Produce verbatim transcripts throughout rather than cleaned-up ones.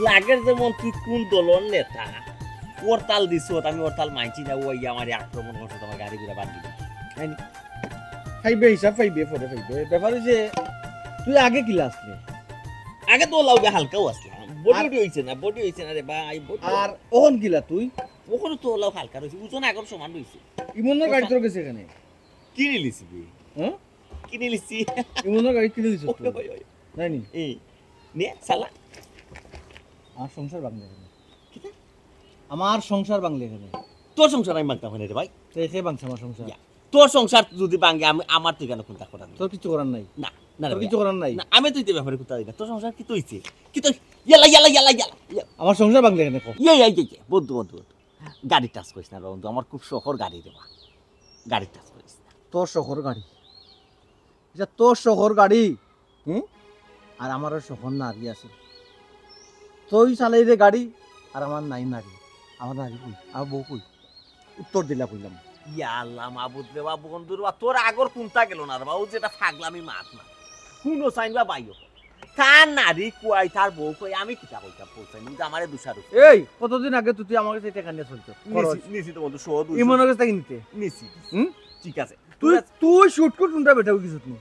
আগের যেমন তুই কোন দলর নেতা, হরতাল দিছত, আমি হরতাল মানছি না, ওই আমার আক্রমণ করছে, তোমার গাড়ি ঘোড়া বাদ দিবে। তাই নি? পাইবে, হিসাব পাইবে, পরে পাইবে। ব্যাপার অইছে, তুই আগে কিলা আছলে? আগে তো ওলাও বে হালকাও আছলাম, বডি আর উডি অইছে না, বডি অইছে না রে ভাই, বডি। আর অখন কিলা তুই? অখন তো ওলাও হালকা রইছে, ওজন আগর সমান রইছে। ইমনর গাড়ি তোর গেছে কেনে? কিনি লিছি বে। হ্যাঁ? কিনি লিছি। ইমনর গাড়ি কিনি লিছস তুই? ওই, ওই, ওই। তাই নি? এই, নে, চালা। আমার সংসার ভাঙলে কেনে? কিতা? আমার সংসার ভাঙলে কেনে? তোর সংসার আমি ভাঙতাম কেনে রে ভাই? তো কে ভাঙছে আমার সংসার? ইয়া, তোর সংসার যদি ভাঙে, আমি, আমার তো এখানে কোনটা করার নাই। তোর কিছু করার নাই? না, না রে তোর ভাই। কিছু করার নাই? না, আমি তো ইতে ব্যাপারে কোথাও দিই না। তোর সংসার কিতা অইছে? কিতা অই-, ইয়ালা, ইয়ালা, ইয়ালা, ইয়ালা, ইয়ালা। আমার সংসার ভাঙলে কেনে ক? ইয়ে, ইয়ে, ইয়ে, ইয়ে, বন্ধু, বন্ধু, বন্ধু। গাড়ি টাচ করিস না রে বন্ধু, আমার খুব শখর গাড়ি রে বা। গাড়ি টাচ করিস না। তোর শখর গাড়ি? এটা তোর শখর গাড়ি? হুম? আর আমারও শখর নারী আছে। তুই চালাই রে গাড়ি, আর আমার নাই নারী। আমার নারী কই? আমার বউ কই? উত্তর দিলা কইলাম। ইয়া আল্লাহ মাবুদ রে বা, বন্ধু রে বা, তোর আগর কোনটা গেল না রে বা, ও যেটা ফাগলামি মাত না। হুনো চাইন বা ভাই ও। তার নারী কই, তার বউ কই, আমি কিতা কইতাম, কইতাম, কিন্তু আমারে দুষারোপ। এই, কতদিন আগে তো তুই আমার কাছে টেকা নিয়া চলছস? নিছি, খরচ। নিছি তো বন্ধু, সহ দুইশো। ইমনর কাছ থাকি নিতে? নিছি, নিছি। হুম? ঠিক আছে। তুই, তুই শুটকুট হুন্ডা বেটা অই গেছত নি।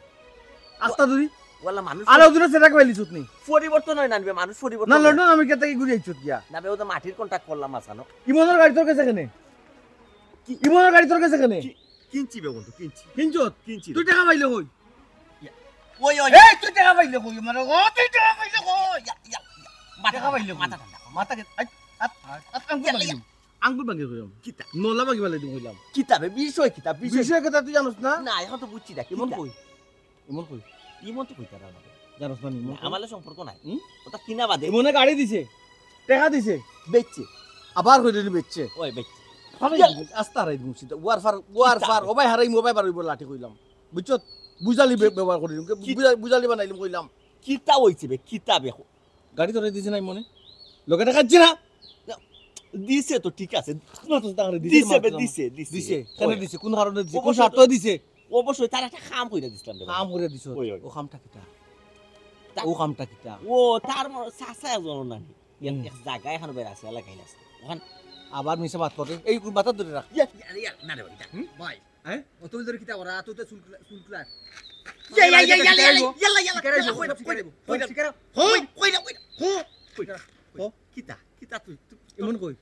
আস্তা তুই। ওয়াল্লা মানুষ আর ওজনে সেটা কইলি সুত নি। পরিবর্তন অয় না বে, মানুষ পরিবর্তন না, অয়। লন্ডন আমেরিকা থাকি ঘুরি আইছত গিয়া। না বে, ও তো মাটির কন্ট্রাক্ট করলাম আসানো। ইমনর গাড়ি তোর গেছে কেনে? কি? ইমনর গাড়ি তোর গেছে কেনে? কি-, কিনছি বে বন্ধু, কিনছি। কিনছত? কিনছি রে। তুই টেকা পাইলে কই? ইয়া। ওই, ওই। এই, তুই টেকা পাইলে কই? মানে, ও, তুই টেকা পাইলে কই? ইয়া, ইয়া, ইয়া। মাথা টেকা পাইলে কই? মাথা ঠান্ডা কর। মাথা কে-, আই, আত, আত, আঙ্গুল ইয়া, ভাঙি ইয়া। দিম। আঙ্গুল ভাঙি কইলাম। কিতা? নলা ভাঙি ফালাই দিম কইলাম। কিতা বে? বিষয় কিতা? বিষয় বিষয় কথা তুই জানোস না? না, এখন তো বুঝছি না। ইমন কিতা? কই? ইমন কই? ইমন তো কইতা না আমারে। জানোস না নি ইমন না, কই? আমার লগে সম্পর্ক নাই। হুম? ওটা কিনা বাদে। ইমনে গাড়ি দিছে। টেকা দিছে। বেচছে। আবার কইলে নি বেচছে। ওই বেচছে। ফালাই ইয়া। দিবি, আস্তা হারাই দিমু সিধা। ওয়ার ফার, ওয়ার কিতা ফার। বে? ও ভাই হারাইমু, ও ভাই বারইবো লাঠি কইলাম। বুঝছত? বুঝালি বে-, ব্যবহার করি। কি-, বুঝা-, বুঝালি বানাইলিম কইলাম। কিতা অইছে বে? কিতা বে? গাড়ি তোরে দিছে না ইমনে? লগে দেখাচ্ছে না? না, দিছে তো ঠিক আছে। না তো তাহলে দিছে দিছে বে, মারতে দিছে, দিছে। দিছে। কেন ওই। দিছে? কোন কারণে দিছে? কোন অবশ্যই তো। স্বার্থে দিছে? অবশ্যই তার একটা কাম কইরা দিছিলাম রে ভাই। কাম কইরা দিছো? ওই, ওই। ও কামটা কিতা? তা- ও কামটা কিতা? ও তার মনে চাচা একজন নানি। এক, হুম। এক জায়গায় এখন বেড়াছে, এলাকায় আছে। ওখান আবার মিছা মাত করে। এই মাথা ধরে রাখ। ইয়া, ইয়া, ইয়া, না রে ভাই, না। হুম? ভাই, হ্যাঁ? অত ধরে কিতা করা? তুই তো চুল খুলা-, চুল খুলা। ইয়া, ইয়া, ইয়া, ইয়া, ইয়া, ইয়া, ইয়া, ইয়া, কই না, কই না, কই না, কই না। কই না, কই না। কই না, কই না। কই না। কিতা? কিতা তুই, তুই, ইমন কই?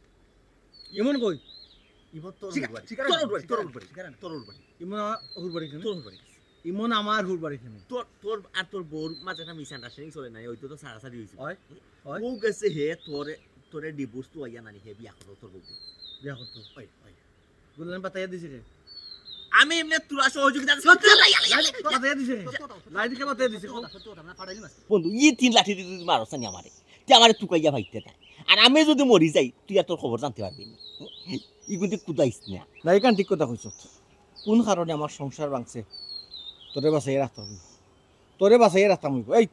ইমন কই? ইমন তোর শিকার, হুরবাড়ি, শিকার, তোর হুরবাড়ি, তোর শিকার, হুরবাড়ি, শিকার। তোর হুরবাড়ি। ইমন আমার হুরবাড়ি কেনে? তোর হুরবাড়ি। ইমন আমার হুরবাড়ি কেনে? তোর, তোর আর তোর বউর মাঝে একটা misunderstanding চলে নাই, ওই তো তো সারাসারি হইছে। হয়, হয়। ও গেছে হে তোরে, তোরে divorce তো আইয়া নানি হে বিয়া করো তোর বউকে। বিয়া করতো? ওই, ওই। গুলান পাতাইয়া দিছে কে? আমি এমনি তোরা সহযোগিতা করছি। সত্য, ইয়ালা, ইয়ালা, ইয়ালা, ইয়ালা। পাতাইয়া দিছে কে? সত্য কথা, লাইট কে পাতাইয়া দিছে? সত্য কথা, সত্য কথা, আমরা ফাটাইলি মাছ। বন্ধু, ই তিন লাঠি দি যদি মারস না আমারে, তে আমারে তুকাইয়া ভাইতে নাই। আর আমি যদি মরি যাই, তুই আর তোর খবর জানতে পারবি না। ইগুনতে কুদাইস না। না, এখান ঠিক কথা কইছ। কোন কারণে আমার সংসার ভাঙছে? তোরে বাঁচাইয়া রাখতাম অইবো। তোরে বাঁচাইয়া রাখতাম অইবো। এই,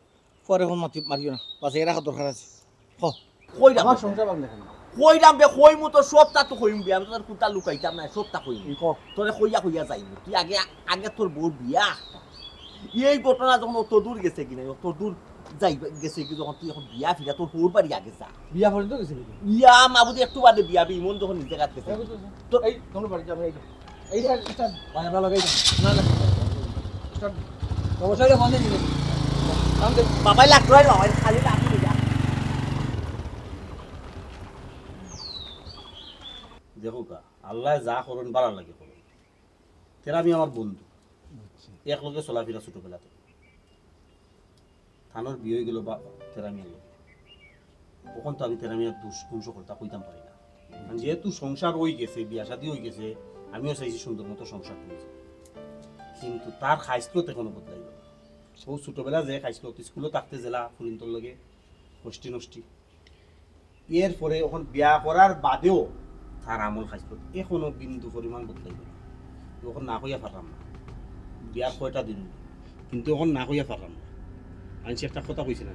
পরে ফোন মাতি-, মারিও না। বাঁচাইয়া রাখা দরকার আছে। হ। কইরাম আমার বে। সংসার ভাঙলে কেনে? কইরাম বে, কইমু তো সবটা তো কইমু বে। আমি তো আর কুনটা লুকাইতাম না, সবটা কইমু। ক। তোরে কইয়া কইয়া যাইমু। তুই আগে, আগে তোর বউর বিয়া। এই ঘটনা যখন অত দূর গেছে কি নাই, অত দূর যাই গেছে কি, যখন তুই এখন বিয়া ফিরা, তোর বউর বাড়ি আগে যা। বিয়া পর্যন্ত গেছে নাকি? ইয়া মাবুদ, একটু বাদে বিয়া, বিমন যখন নিজে কাটতেছে। এই বুঝছো? তো এই, তোমরা বাড়ি যাও, আমি এই তো। এই স্যার, স্যার। ভাই, আমরা লাগাই যাই। না, না। স্যার, অবশ্যই এটা বন্ধ দিবে। কাম দে। বাবাই লাগতো রে, বাবাই খালি লাগতো রে। দেখো কা, আল্লাহ যা করুন, বালা লাগে করুন। তেরা আমি আমার বন্ধু। আচ্ছা। একলগে চলাফেরা ছোটবেলা থাকি। থানোর বিয়া অই গেল বা তেরা মিয়ার লগে। অখন তো আমি তেরা মিয়ার দুষ গুণ সকলতা কইতাম পারি না। কারণ যেহেতু সংসার অই গেছে, বিয়া শাদী অই গেছে, আমিও চাইছি সুন্দর মতো সংসার করি। কিন্তু তার খাইছলত এখনো বদলাইল না। ও ছোটবেলা যে খাইছলত, স্কুলো থাকতে জেলা ফুরিন্তর লগে, কষ্টি নষ্টি। এরপরে অখন বিয়া করার বাদেও তার আমল খাইছলত এখনো বিন্দু পরিমাণ বদলাইল না। অখন না কইয়া পারলাম না। বিয়ার কয়টা দিন অইল, কিন্তু অখন না কইয়া পারলাম না। মানষে একটা কথা কইছে না,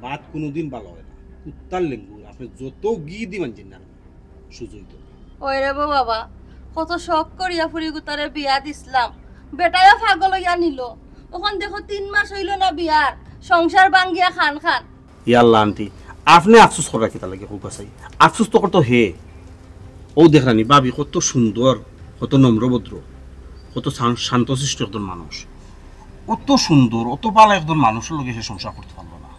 ভাত কুনুদিন বালা অয় না। কুত্তার লেঙ্গুর, আপনে যত ঘি দি মানষে না, সুজা অইতো না। ওই রে বো বাবা, কত শখ করিয়া ফুরিগুতারে বিয়া দিছলাম, বেটায়ও পাগল অইয়া নিল। অখন দেখো তিন মাস অইল না বিয়ার, সংসার ভাঙ্গিয়া খান খান। ইয়াল্লা আন্টি, আপনে আফসোস কররা কিতা লাগি, কউক্কা চাই? আফসোস তো করতো হে। অউ দেখরানি ভাবি কত সুন্দর, কত নম্রভদ্র, কত শান-, শান্তশিষ্ট একজন মানুষ, অত সুন্দর, অত ভালা একজন মানুষর লগে হে সংসার করতো পারলো না।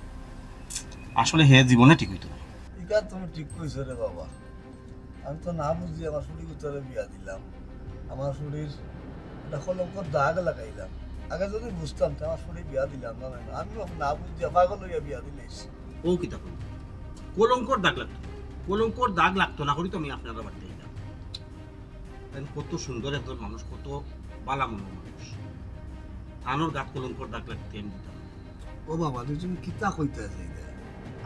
আসলে হে জীবনে ঠিক অইতো না। ইখান তুমি ঠিক কইছো রে বাবা। আমি তো না বুঝি আমার ফুড়িগুতারে বিয়া দিলাম, আমার ফুড়ির একটা কলঙ্কর দাগ লাগাইলাম। আগে যদি বুঝতাম, তে আমার ফুড়ি বিয়া দিলাম না, না, না। আমি না বুঝিয়া পাগল অইয়া বিয়া দিলাইছি। অউ কিতা কইন? কলঙ্কর দাগ লাগতো, কলঙ্কর দাগ লাগতো না করি তো আমি আপনারার বাড়িত আইলাম। তাইন কত সুন্দর একজন মানুষ, কত ভালা মনর মানুষ, তানর গাত কলঙ্কর দাগ লাগতে আমি দিতাম না। ও বাবা, তুমি কিতা কইতায় চাইরায়?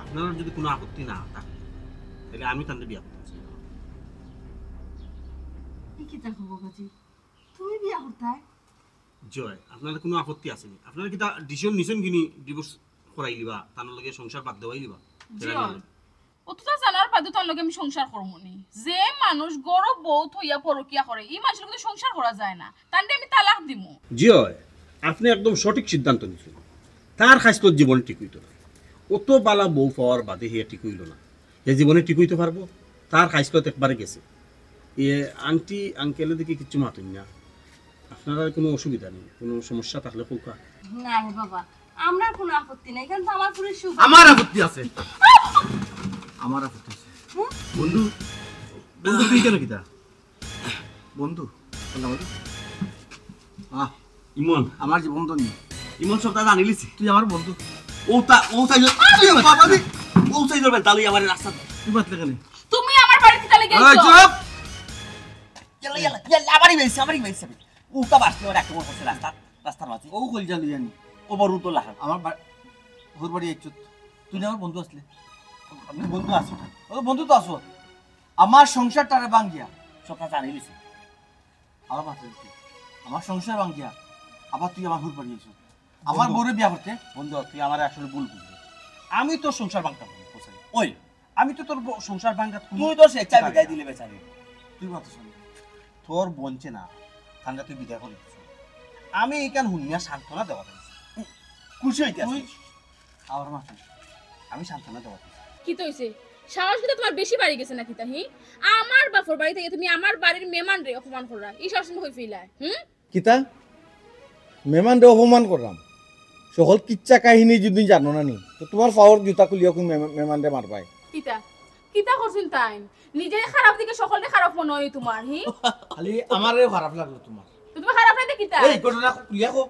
আপনারার যদি কুনু আপত্তি না থাকে, তাইলে আমি তানরে বিয়া করতাম চাই। ই কিতা কও বাবাজি? তুমি বিয়া করতায়? জি অয়, আপনারার কুনু আপত্তি আছে নি? আপনারা কিতা decision নিছইন কিনি divorce করাইলিবা, তানর লগে সংসার বাদ দেওয়াইলিবা? জি অয়। অততা জানার বাদেও তার লগে আমি সংসার করমু নি? যে মানুষ ঘরো বউ থইয়া পরকিয়া করে, ই মানষর লগে তো সংসার করা যায় না, তানরে আমি তালাক দিমু। জি অয়, আপনে একদম সঠিক সিদ্ধান্ত নিছইন। তার খাইছলত জীবনে ঠিক অইতো না। অত ভালা বউ পাওয়ার বাদে হে ঠিক অইলো না, হে জীবনে ঠিক অইতো পারবো? তার খাইছলত একবারে গেছে। এ, আন্টি, আঙ্কেলে দেখি কিচ্ছু মাতইন না। আপনারার কুনু অসুবিধা নি, কুনু সমস্যা থাকলে কউক্কা। না রে বাবা, আমরার কুনু আপত্তি নাই, ইখান তো আমার ফুড়ির সুখ। আমার আপত্তি আছে, আমার আপত্তি আছে। হুম? বন্ধু, বন্ধু, তুই কেনে কিতা? বন্ধু, বন্ধু, বন্ধু। আহ, ইমন। আমার যে বন্ধু নি। ইমন সবতা জানিলিছে। তুই আমার বন্ধু। অউ তা, অউ সাইজ, আরে বাবা রে। অউ সাইজ বেটা লইয়া আমারে রাস্তাত। তুই মাতলে কেনে? তুমি আমার বাড়িত কিতা লাগি আইছো? চুপ। ইয়াল্লা, ইয়াল্লা, ইয়াল্লা, আমারই বেশি, আমারই বেশি। উল্টা বাসতে ওরা আক্রমণ করছে রাস্তার, রাস্তার মাঝে। অউ কইলজা লইয়া নি। ও বড় উল্টো লাখান। আমার বা-, হউর বাড়ি আইছত। তুই না আমার বন্ধু আছলে। আমি বন্ধু আছি। ও বন্ধু তো আছো। আমার সংসারটারে ভাঙ্গিয়া সবতা জানিলিছে। আবার মাতলে তুই। আমার সংসার ভাঙ্গিয়া আবার তুই আমার হউর বাড়ি আইছত। আমার বন্ধু। বউরে বিয়া করতে। বন্ধু, তুই আমারে আসলে ভুল বুঝছস। আমি তোর সংসার ভাঙতাম না, হোসেন। ওই, আমি তো তোর ব-, সংসার ভাঙাত কুনু তুই তো স্বেচ্ছায় বিদায় দিলে বেচারি। তুই মাতস না। তোর বনছে না, তানরে তুই বিদায় করি দিছস। আমি ইখান হুনিয়া সান্ত্বনা দেওয়াত আইছি। খুশি অইতে তুই আছিস? আমার মাতস। আমি সান্ত্বনা দেওয়াত আইছি। কিতা অইছে? সাহস কিতা তুমার বেশি বাড়ি গেছে না কিতা, হি? আমার বাপর বাড়ি থাকি তুমি আমার বাড়ির মেহমানরে অপমান কররায়, ই সাহস তুমি কই পাইলায়, হুম? কিতা? মেহমানরে অপমান কররাম? হকল কিচ্ছা কাহিনী যদি জানো না নি, তো তুমার পাওর জুতা খুলিয়া কুন মেহ-, মেহমানরে মারবায়? কিতা? কিতা করছইন তাইন? নিজে খারাপ দেখি হকলরে খারাপ মনো অয় তুমার, হি? খালি আমারেউ খারাপ লাগলো তুমার। তো তুমার খারাপ লাগে কিতা? এই ঘটনা খুলিয়া কও।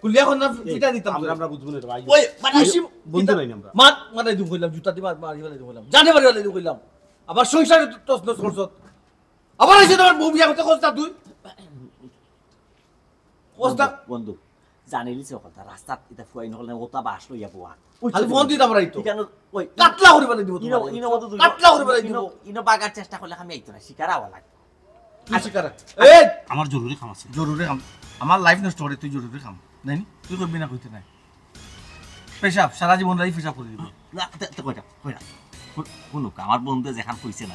খুলিয়া কও না, এই, পিটা দিতাম আমরা, তো। আমরা বুঝবো না রে ভাই। ওই, মানে, বন্ধু কিতা? নাই আমরা। মার, মারাই দিমু কইলাম, জুতা দি মার, মারি ফালাই দিমু কইলাম। জানে মারি ফালাই দিমু কইলাম। আবার সংসারে তো তছনছ করছত। আবার আইছে তুমার বউ বিয়া করতে কছতা তুই? কছতা? বন্ধু, বন্ধু, জানিলিছে অকলতা, রাস্তাত ইতা ফুয়াইন অকলে অতা বাঁশ লইয়া বওয়া। ওই খালি ছোট ফোন বন্ধু। দিতাম রাইতো। ইখানো, ওই, কাটলা করি ফালাই দিমু ইনো, তুমার। ইনো মতো দুই কাটলা করি ফালাই দিমু। ইনো, ইনো বাগার চেষ্টা করলে আমি আইতো না, শিকার আওয়া লাগে। তুই শিকার। এই! আমার জরুরি কাম আছে। জরুরি কাম? আমার life নষ্ট করে তুই জরুরি কাম? নাই নি? তুই করবি না কইতে নাই। পেশাব, সারা জীবন রাই পেশাব করি দিবি। না, তে, তে কইরা, কইরা। হু-, হুনুক, আমার বন্ধু যেখান কইছে না,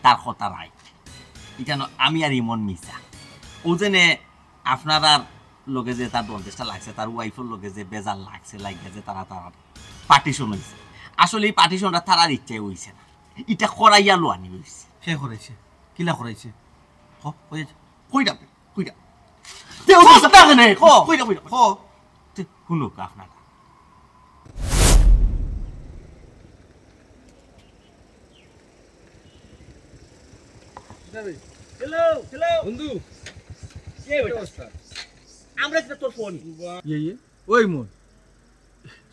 তার কথা right। ইখানো আমি আর ইমন মিছা। অউ যেনে আপনারার লগে যে তার দ্বন্দ্বটা লাগছে, তার wife-র লগে যে বেজার লাগছে, লাগিয়া যে তারা, তারা partition অইছে। আসলে ই partition-টা তারার ইচ্ছায় অইছে না। ইটা করাইয়া লওয়ানি অইছে। কে করাইছে? কিলা করাইছে? ক, কই আছে? কইরা, কইরা। তে ও ক, তো ক, কেনে? ক। কইরা, কইরা। ক। তে হুনুক আপনারা। Hello, hello। বন্ধু, কি অবস্থা? আমরা তো তোর ফোন। ইয়ে, ইয়ে। ওই মন।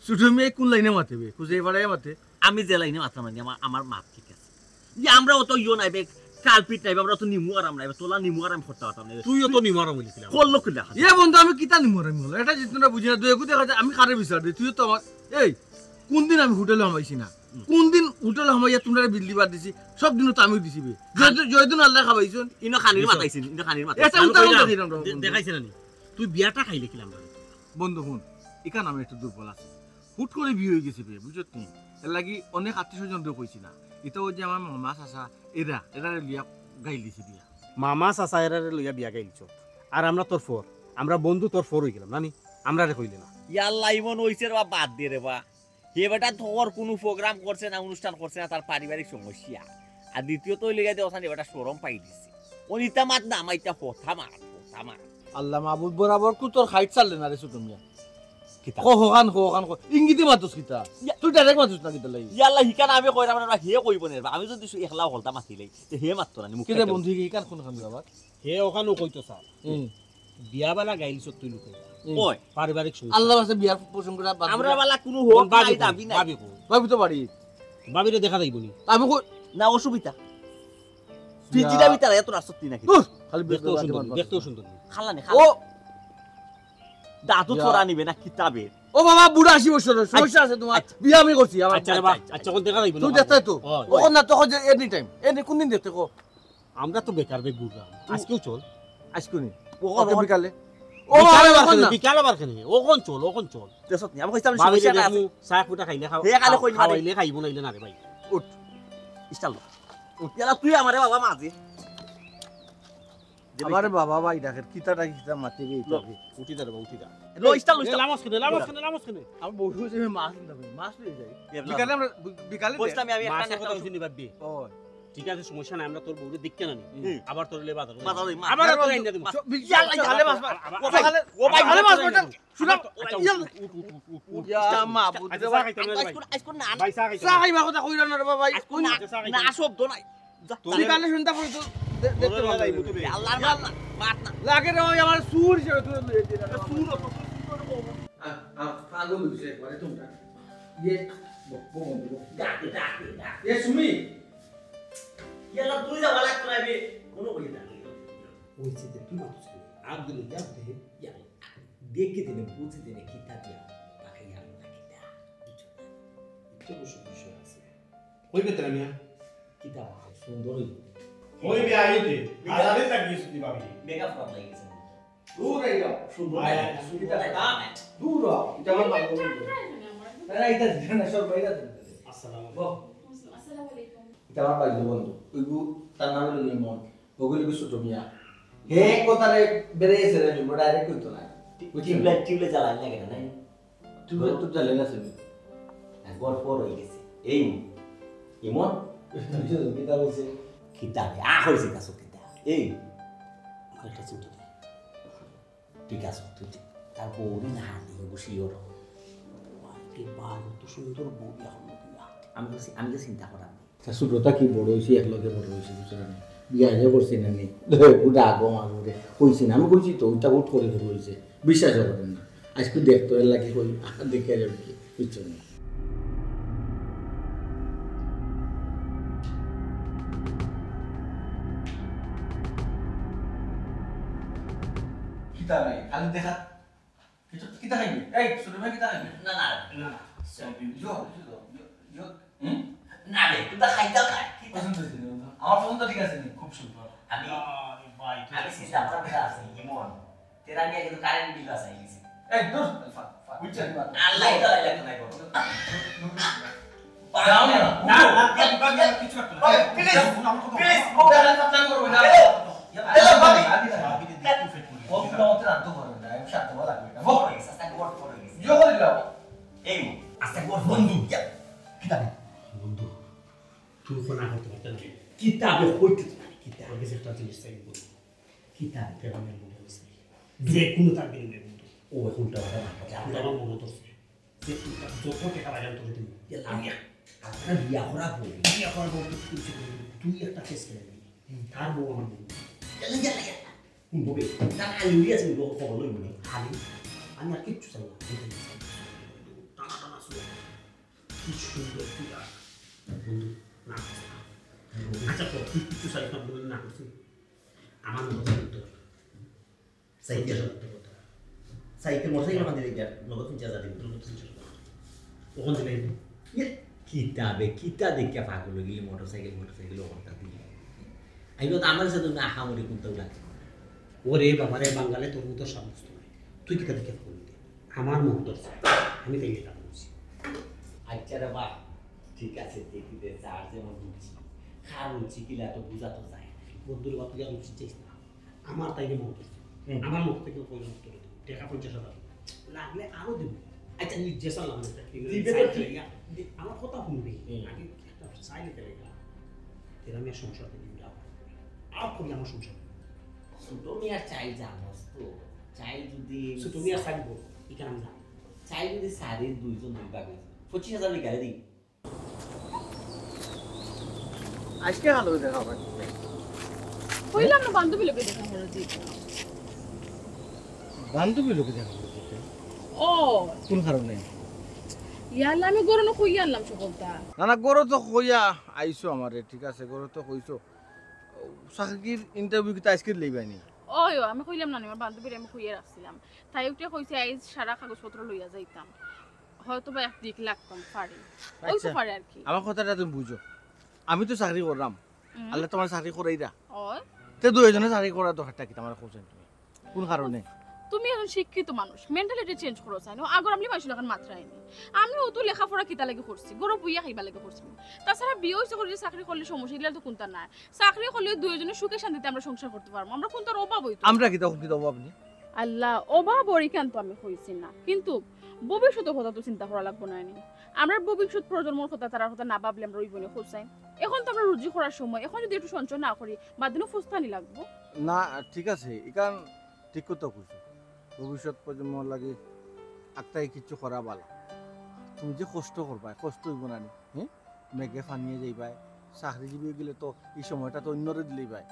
ছোট মিয়া কুন লাইনে মাতে বে? খুঁজে বেড়ায় মাতে। আমি যে লাইনে মাতরাম না, আমার, আমার মাত ঠিক আছে। যে আমরা অত ইয়ো নায় বে, কালপিট নায় বে, আমরা অত নিমু আরাম নায় বে, তোলা নিমু আরাম করতাম পারতাম না বে। তুইও তো নিমু আরাম অইলি কিলা? করলো কিলা? এ বন্ধু, আমি কিতা নিমু আরাম অইলো? এটা জিতু না বুঝি না, দুই একু দেখা যায়, আমি কারে বিচার দেই, তুইও তো আমার, এই, কুন দিন আমি হোটেলো হামাইছি না? হুম। কুন দিন হোটেলো হামাইয়া তুমরারে বিল দিবার দিছি? সব দিনও তো আমিও দিছি বে। খান- জয়দুন, জয়দুন আল্লায় খাবাইছইন। ইনো খানির মাত আইছে, ইনো খানির মাত আইছে। এটা উল্টা উল্টা খাইলাম, দে-, দেখাইছে না নি? তুই বিয়াটা খাইলে কিলা আমরা? বন্ধু হুন, ইখান আমি একটু দুর্বল আছি। হুট করি বিয়া অইগেছে বে, বুঝছত নি? এরলাগি অনেক আত্মীয় স্বজনরেও কইছি না। ইতা অউ যে আমার মামা চাচা, এরা, এরারে লইয়া গাইল দিছি বিয়া। মামা চাচা এরারে লইয়া বিয়া গাইলছ। আর আমরা তোর ফর, আমরা বন্ধু তোর ফর অইগেলাম, না নি? আমরারে কইলে না। ইয়াল্লা, ইমন অইছে রে বা, বাদ দে রে বা। হে বেটা তো ওর কুনু program করছে না, অনুষ্ঠান করছে না, তার পারিবারিক সমস্যা। আর দ্বিতীয়ত অইলো গিয়া যে ওখানে বেটা শরম পাই দিছে। ও নিতা মাত না, আমার ইতা কথা মাত, কথা মাত। আল্লাহ মাবুদ বরাবর কু তোর হাইট চাললে না রে ছোট মিয়া। কিতা? কো হখান, কো হখান, কো। ইঙ্গিতে মাতুস কিতা? ইয়া- তুই direct মাতুস না কিতা লাগি? ইয়াল্লা, হিকান আমি কইরাম না, হে কইবো নে। আমি যদি একলা হলতা মাতিলাই, তে হে মাততো না নি, মুখ কিতা কাইটা বন্ধু, হিকান কোন খান আবার? হে ওখানও কইতো স্যার। হুম। বিয়া বালা গাইল সব তুই লুকাইয়া। হুম। ওই। পারিবারিক সমস্যা। আল্লাহ আছে বিয়ার প্রসঙ্গটা বাদ আমরা দিলাম। বালা কুনু হক বাবি নাই, কই? দাবি নাই। বাবি কই? বাবি তো বাড়ি। বাবিরে দেখা যাইবো নি? আমি কই? না, অসুবিধা। তুই ইয়া। চিটা বিতা এত রাস্তা তুই নাকি? ধুর, খালি দেখতেও বেকার সুন্দর, মারবা। দেখতেও সুন্দর। খালা নে, ও! খালা। দাদু ইয়া। থোড়া নিবে না কিতাবে। ও বাবা, বুড়া আশি বছর, সমস্যা আচ্ছা, আছে তোমার। আচ্ছা। বিয়া আমি করছি, আমার আচ্ছা রে বা, আচ্ছা, আচ্ছা, কোন দেখা যাইবো তুই না? দেখতে তো? ওই, ওই। ওখান না তখন যে any time, এনে কোন দিন দেখতে কো? আমরা তো বেকার বে ঘুরলাম। আজকেও চল। আজকে নি? ওখান, ওকে, ওখান। বিকালে। ও বিকালে বাবা, বার ওখান কেনে, না। বিকালে বার কেনে? ওখান চল, ওখান চল। দেশত নি, আমি কইছিলাম বাবিরে সমস্যা না দেখমু, আছে। চা ফুটা খাইলে খাও, হে কালে খাও, কই মারে। খাওয়াইলে খাইবো, নাইলে না রে ভাই। উঠ। ইস্টাল। উঠ। ইয়ালা তুই আমারে বাবা মাঝে। আমারে বাবা ভাই ডাকের, কিতাটা কিতা মাতিবে লো। ইতাকে? উঠি দা রে বা, উঠি দা। লো, ইস্টাল, লো, এ, ইস্টাল। লামস কেনে, লামস কেনে, লামস কেনে? আমি বউ যে মাছ নিতাম, মাছ লই যাই। এ, বিকালে আমরা, বি-, বিকালে আমরা মাছ বিকালে কথা একটা হইছে নি ভাবি? ওই। ঠিক আছে, সমস্যা নাই, আমরা তোর বউরে দেখতে না নি। হুম। আবার তোর লে বাজার। বাজার ওই মাছ। আবার তোর আইনা দেবো। চ-, বি-, ইয়াল্লা, ইয়াল্লা, ইয়াল্লা, মাছ, মাছ, আবার, আবার, ইয়াল্লা, আবার, ইয়াল্লা, মাছ, আবার, মাছ, আবার, শুনো, আচ্ছা, ইয়াল্লা। উঠ, উঠ, উঠ, উঠ, উঠ। ইয়া মাবুদ রে ভাই। আজকে, আজকে না, না। ভাই, চা খাইতে চা খাইবার কথা কইরা না রে বাবা, ভাই। আজকে না, আচ্ছা, চা খাইতে না শব্দ নাই। যা, তোর তাহলে বিকালে শুনতে পারি তো দে-, দেখতে তোর পারবো। বেলায় মুতু দে। আল্লাহর মাত, মাত না। লাগে রে ভাই, আমার সুর হিসেবে তুই লইয়া দিয়ে রাখ। সুর অত, সুর অত। আ, আ, পাগল হইছে একবারে তোমরা। ইয়ে, ব-, ব-, বন্ধু, ব-, ডাকে, ডাকে, ডাকে। এ, সুমি। ইয়াল্লা, তুই যা বালাক করাইবি, কোনো কই না। ওই যে তুই মাতুস না। আর দিলে যা দে। ইয়া, দেখে দিলে, বুঝে দিলে, কিতা দিয়া, তাকে ইয়ার না কিতা। বুঝছো না? একটু বসে বিষয় আছে। কইবে তারা মিয়া? কিতা সুন্দর হইব। কইবে আইতে। আরে আরে তা গিয়ে শুনি ভাবি। মেকআপ করা লাগে গেছে। দূর হয়ে যাও। সুন্দর আয়, লাগে। আয়। সুন্দর লাগে। দূর হও। এটা আমার ভাই বন্ধু। না, না, এটা দিবে না, সব বাইরে দিবে। আসসালামু আলাইকুম। আসসালামু আলাইকুম। এটা আমার ভাই বন্ধু। ওইগু তার নাম হলো ইমন। ওগুলো কি ছোট মিয়া? হে কথারে বেড়ে গেছে রে, ডাইরেক্ট কইতো না। বুঝলি? টিউবলাইট, টিউবলাইট জ্বালাই লাগে না, নাই? তুই তো জ্বালে না ছিল। একবার পর হয়ে গেছে। এই ইমন। বুঝছো, কিতা বলছে? কিতা বে? আ, হয়েছে কাছে কিতা? এই, আমার একটা চিন্তা নাই। ঠিক আছে, তুই ঠিক। তার বউরে না হাত দিয়ে বসিয়ে ওর। বাবা, এত সুন্দর বউ এখন নতুন হাতে। আমি বলছি, আমি তো চিন্তা করাম। তা ছোটটা কি বড় হইছে, একলগে বড় হইছে, বুঝছো না? বিয়া যে করছে না নি? ওটা আগো আমার ওরে কইছি না, আমি কইছি তো, ওইটা হুট করে বড় হইছে, বিশ্বাস করেন না। আজকে দেখতো এর লাগে কই, দেখে আর কি, বুঝছো না? কিতা নাই, খালি দেখা। কিছু কিতা খাইবে? এই, ছোট ভাই কিতা খাইবে? না, না, না, না। সরি, ইয়ো, ইয়ো, ইয়ো, ইয়ো। হুম? না রে, তুই তো খাইতে খায়। কিতা? পছন্দ হয়েছে না, বন্ধু? আমার পছন্দ ঠিক আছে নি? খুব সুন্দর। আমি, আরে ভাই, তুই আমি চিন্তা ভাবনা আছে, ইমন। তেরা নিয়ে কিন্তু কারেন্ট বিল আছে, এই গেছে। এই, দূর, ফাক, ফাক। বুঝছেন? আল্লাহ, এটা লাগে না, বলো। যাও না। না, না, না, না, না, কিছু একটা না। ভাই, please, please, ও বেড়ালে পাতলামি করবে না। হ্যালো, হ্যালো, ভাবি। ভাবিরে দেখতে ফেট করে। ও পুরো মতো রাখতে পারবে না, আমি সাত দেওয়া লাগবে না। বল। আস্তে করে ফোন হয়ে গেছে। জোর করে দিলাম। এই, আস্তে করে ফোন। বন্ধু। ইয়া, কিতা রে? বন্ধু, তুই ফোন না করতে পারতে না। কিতা বে, কইতে পারি, কিতা? ওর কাছে একটা জিনিস চাই বন্ধু। কিতা? প্রেমের মনে হয়েছে। যে কোনো তার বিনিময়ে বন্ধু। ও এখন উল্টা কথা মারবে। যা, আমার মনে ধরছে। যে যত টাকা লাগে আমি তোরে দিমু। ইয়াল্লা, আমি এক-, আপনার বিয়া করা বউ। বিয়া করা বউ তো কিছু করি না। তুই একটা কেস করে দিবি। হুম। তার বউ আমার বউ। ইয়াল্লা, ইয়াল্লা, ইয়াল্লা। হুম, বউ। তার আলিউরি আছে, বউ খবর লই মনে। খালি আমি আর কিচ্ছু চাই না। টানা টানা শুয়ে। কি সুন্দর তুই আর। বন্ধু, না। আচ্ছা, তো তুই কিচ্ছু চাই না, বলে না করছি। আমার মতো তোর। সাইকেল। সাইকেল, মোটরসাইকেল ওখান দিলে গিয়া নগদ পঞ্চাশ হাজার দিন। নগদ পঞ্চাশ হাজার। ওখান দিলে? ইয়ে, কিতা বে, কিতা দেখিয়া পাগল হয়ে গেলি, মোটরসাইকেল, মোটরসাইকেল ওখানটা দিলে। আমি তো আমার সাথে না আহামরি কোনটাও লাগে না। ওরে বাবা রে, বাঙালে তোর মতো সাব্যস্ত নয়। তুই কিতা দেখিয়া পাগল হইতে? আমার মন ধরছে। আমি তাই এটা বলছি। আচ্ছা রে বা, ঠিক আছে, দেখি দে, যার যেমন রুচি। কার রুচি কিলা তো বুঝা তো যায় না। বন্ধুর বা তুই আর রুচি চাইস না। আমার তাইলে মন ধরছে। হুম। আমার মুখ থেকে কইলাম তোরে দেবো। টাকা পঞ্চাশ হাজার। লাগলে আরো দেবো। আচ্ছা, নিজে চালাম একটা criminal দিবে তো side ঠিক। করিয়া। দি-, আমার কথা শুনবি। হুম। আগে একটা চাইলে গেলে গা। তেরা আমি আর সংসার করি, আর করি আমার সংসার। ছোট মিয়ার চাইল জানোস তো? চাইল যদি ছোট মিয়ার চাইল বল, এখানে আমি জানি। চাইল যদি সারি দুইজন দুই ভাগে, পঁচিশ হাজার লিখা দি। আজকে আলো দেখা পাচ্ছি। কইলাম না, বান্ধবী লগে দেখা করো জি। বান্ধবী লগে দেখা করো জি? ও। কোন কারণে? ইয়াল্লা, আমি গরো না কইয়া আনলাম সকলটা। না, না, গরো তো কইয়া আইছো আমারে, ঠিক আছে, গরো তো কইছো। চাকরির interview কিতা আজকে লইবানি? ওই, ও, আমি কইলাম না, আমার বান্ধবীরে আমি কইয়া রাখছিলাম। তাই উঠে কইছে, আইজ সারা কাগজপত্র লইয়া যাইতাম। হয়তো বা এক দিক লাগতাম পারি। ওই তো আচ্ছা, পারে আর কি। আমার কথাটা তুমি বুঝো। আমি তো চাকরি করলাম। হুম। আল্লাহ তোমার চাকরি করাইরা। ওই। তে দুইজনে চাকরি করার দরকারটা কিতা আমারে কওছাইন তুমি? কোন কারণে? তুমি এখন শিক্ষিত মানুষ, mentality change করো চাই না। আগর আমলি মানুষ এখন মাত্রায় নি। আমিও তো লেখাপড়া কিতা লাগি করছি, গরো বইয়া খাইবা লাগি করছি। তাছাড়া বিয়া হইছে করি চাকরি করলে সমস্যা, ইলা তো কোনটা নাই। চাকরি করলে দুইজনে সুখে শান্তিতে আমরা সংসার করতে পারবো, আমরা কোনটার অভাব হইতো না। আমরা কিতা, কিতা অভাব নি? আল্লাহ, অভাব অরিকান তো আমি কইছি না, কিন্তু ভবিষ্যতের কথা তো চিন্তা করা লাগবো না নি? আমরা ভবিষ্যৎ প্রজন্মর কথা, তারার কথা না ভাবলে আমরা অইবো নি কওছাইন? এখন তো আমরা রুজি করার সময়, এখন যদি একটু সঞ্চয় না করি, বাদে নু ফুস্তানি লাগবো। না, ঠিক আছে, ইখান ঠিক কথা কইছো। ভবিষ্যৎ প্রজন্মর লাগি আত্মায় কিচ্ছু করা বালা। তুমি যে কষ্ট করবায়, কষ্ট অইবো না নি? হ্যাঁ? মেঘে পানিয়ে যাইবায়, চাকরিজীবী অইগেলে তো ই সময়টা তো অন্যরে দিলাইবায়,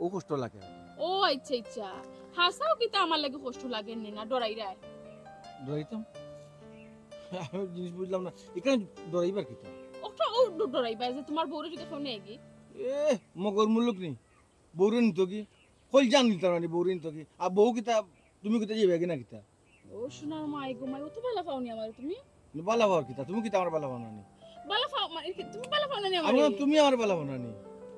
অউ কষ্ট লাগে। ও আচ্ছা, আচ্ছা। হাছাউ কিতা আমার লাগি কষ্ট লাগের নি না, ডরাইরায়? ডরাইতাম? আমি জিনিস বুঝলাম না, ইখান ডরাইবার কিতা? ওটা ও ড-, ডরাইবায় যে তোমার বউরে যদি কেউ নেয় কি? এ, মগর মুলুক নি, বউরে নিতো কি? কইল জান নিতাম না নি, বউরে নিতো কি? আর বউ কিতা, তুমি কিতা যাইবায় কি না কিতা? ও সোনার মাই গো মাই, অত বালা পাও নি আমারে তুমি? বালা পাওয়ার কিতা? তুমি কিতা আমারে বালা পাও না নি? বালা পাও মানে কি, তুমি বালা পাও না নি আমি আমারে? বললাম, তুমি আমারে বালা পাও না নি?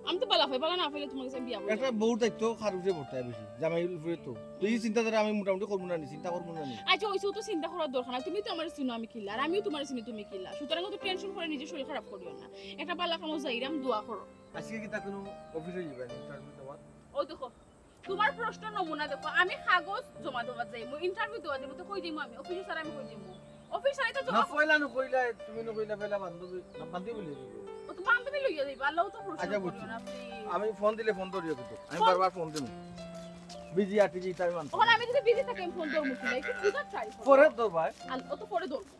আমি তো বালা পাই, বালা না পাইলে তোমার কাছে বিয়া বলবো। একটা বউর দায়িত্ব কার উপরে বর্তায় বেশি, জামাইর উপরে তো। তো ই চিন্তাধারা আমি মোটামুটি করবো না নি, চিন্তা করবো না নি? আচ্ছা, ওইসব তো চিন্তা করার দরকার নাই, তুমি তো আমারে চিনো আমি কিলা, আর আমিও তোমারে চিনি তুমি কিলা, সুতরাং অত tension করে নিজের শরীর খারাপ করিও না। একটা বালা কামো যাইরাম, দোয়া করো। আজকে কিতা কোনো অফিসে যাইবায় নি, interview দেওয়াত? ওই দেখো, তোমার প্রশ্ন নমুনা দেখো, আমি কাগজ জমা দেওয়াত যাইমু, interview দেওয়াত যাইমু, তো কই যাইমু আমি? অফিসে ছাড়া আমি কই যাইমু? অফিস ছাড়াই তো না, জমা পয়লা নু কইলা, তুমি নু কইলা, পয়লা বান্ধবী, না, বান্ধবী লইয়া যাইবো। ও তো বান্ধবী লইয়া যাইবো, আল্লাহ তো প্রশ্ন আচ্ছা, করিও বুঝছি। না, please। আমি ফোন দিলে ফোন ধরিও কিন্তু, আমি ফোন বারবার ফোন দিমু। Busy আর টিজি তাই মানছি। ওখানে আমি যদি busy থাকি, আমি ফোন ধরবো কি না? একটু বুঝার try করো। পরে ধরবায়। আল-, ও তো পরে ধরবো।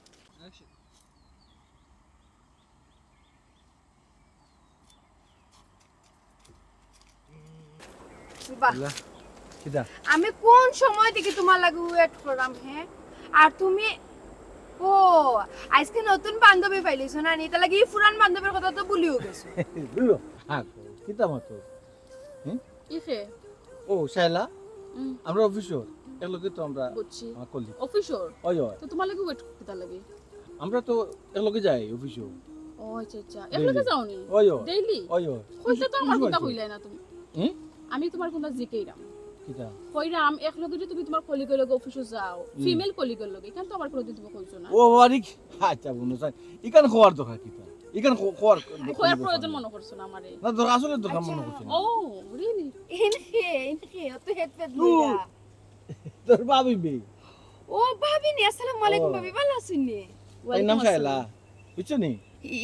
বাহ। ইলা, কিতা? আমি কোন সময় থাকি তোমার লাগি wait করলাম, হ্যাঁ? আর তুমি, ও, আজকে নতুন বান্ধবী পাইলিছো না নি? তার লাগি ই পুরান বান্ধবীর কথা তো ভুলিও গেছো। দুরো, হ্যাঁ, কিতা মাতো? হুম? ইখে? ও, শায়লা? হুম। আমরা অফিসর, এর লগে তো আমরা বুঝছি। আমার colleague। অফিসর? ওই, ওই। তো তোমার লাগি wait কিতা লাগি? আমরা তো এর লগে যাই অফিসও। ও আচ্ছা, আচ্ছা। Daily। এক লগে যাওনি? ওই, ওই। Daily? ওই, ওই। কইলে তো আমার ওই, কথা ওই। কইলাই না তুমি। হুম? আমি তোমার কথা জিকাইরাম। কিতা? কইরাম, এক লগে যে তুমি তোমার colleague-র লগে অফিসও যাও, হুম। Female colleague-র লগে, ইখান তো আমার কোনোদিন তুমি কইছো না। ও, আরে কি? আচ্ছা, বন্ধু, স্যার, ইখান কওয়ার দরকার কিতা? ইখান ক-, কওয়ার কওয়ার দরকার প্রয়োজন কিতা? মনে করছো না আমারে? না, দরকার, আসলে দরকার মনে আচ্ছা। করছি না। ও, really? ইনকে, ইনকে, অত হেট পেট দূর। লইয়া। তোর ভাবি বে। ও ভাবি নি, আসসালামু আলাইকুম ও। ভাবি, ভালা আছইন নি? তাইর নাম ওয়ালাইকুম শায়লা, আসসালাম। বুঝছো নি?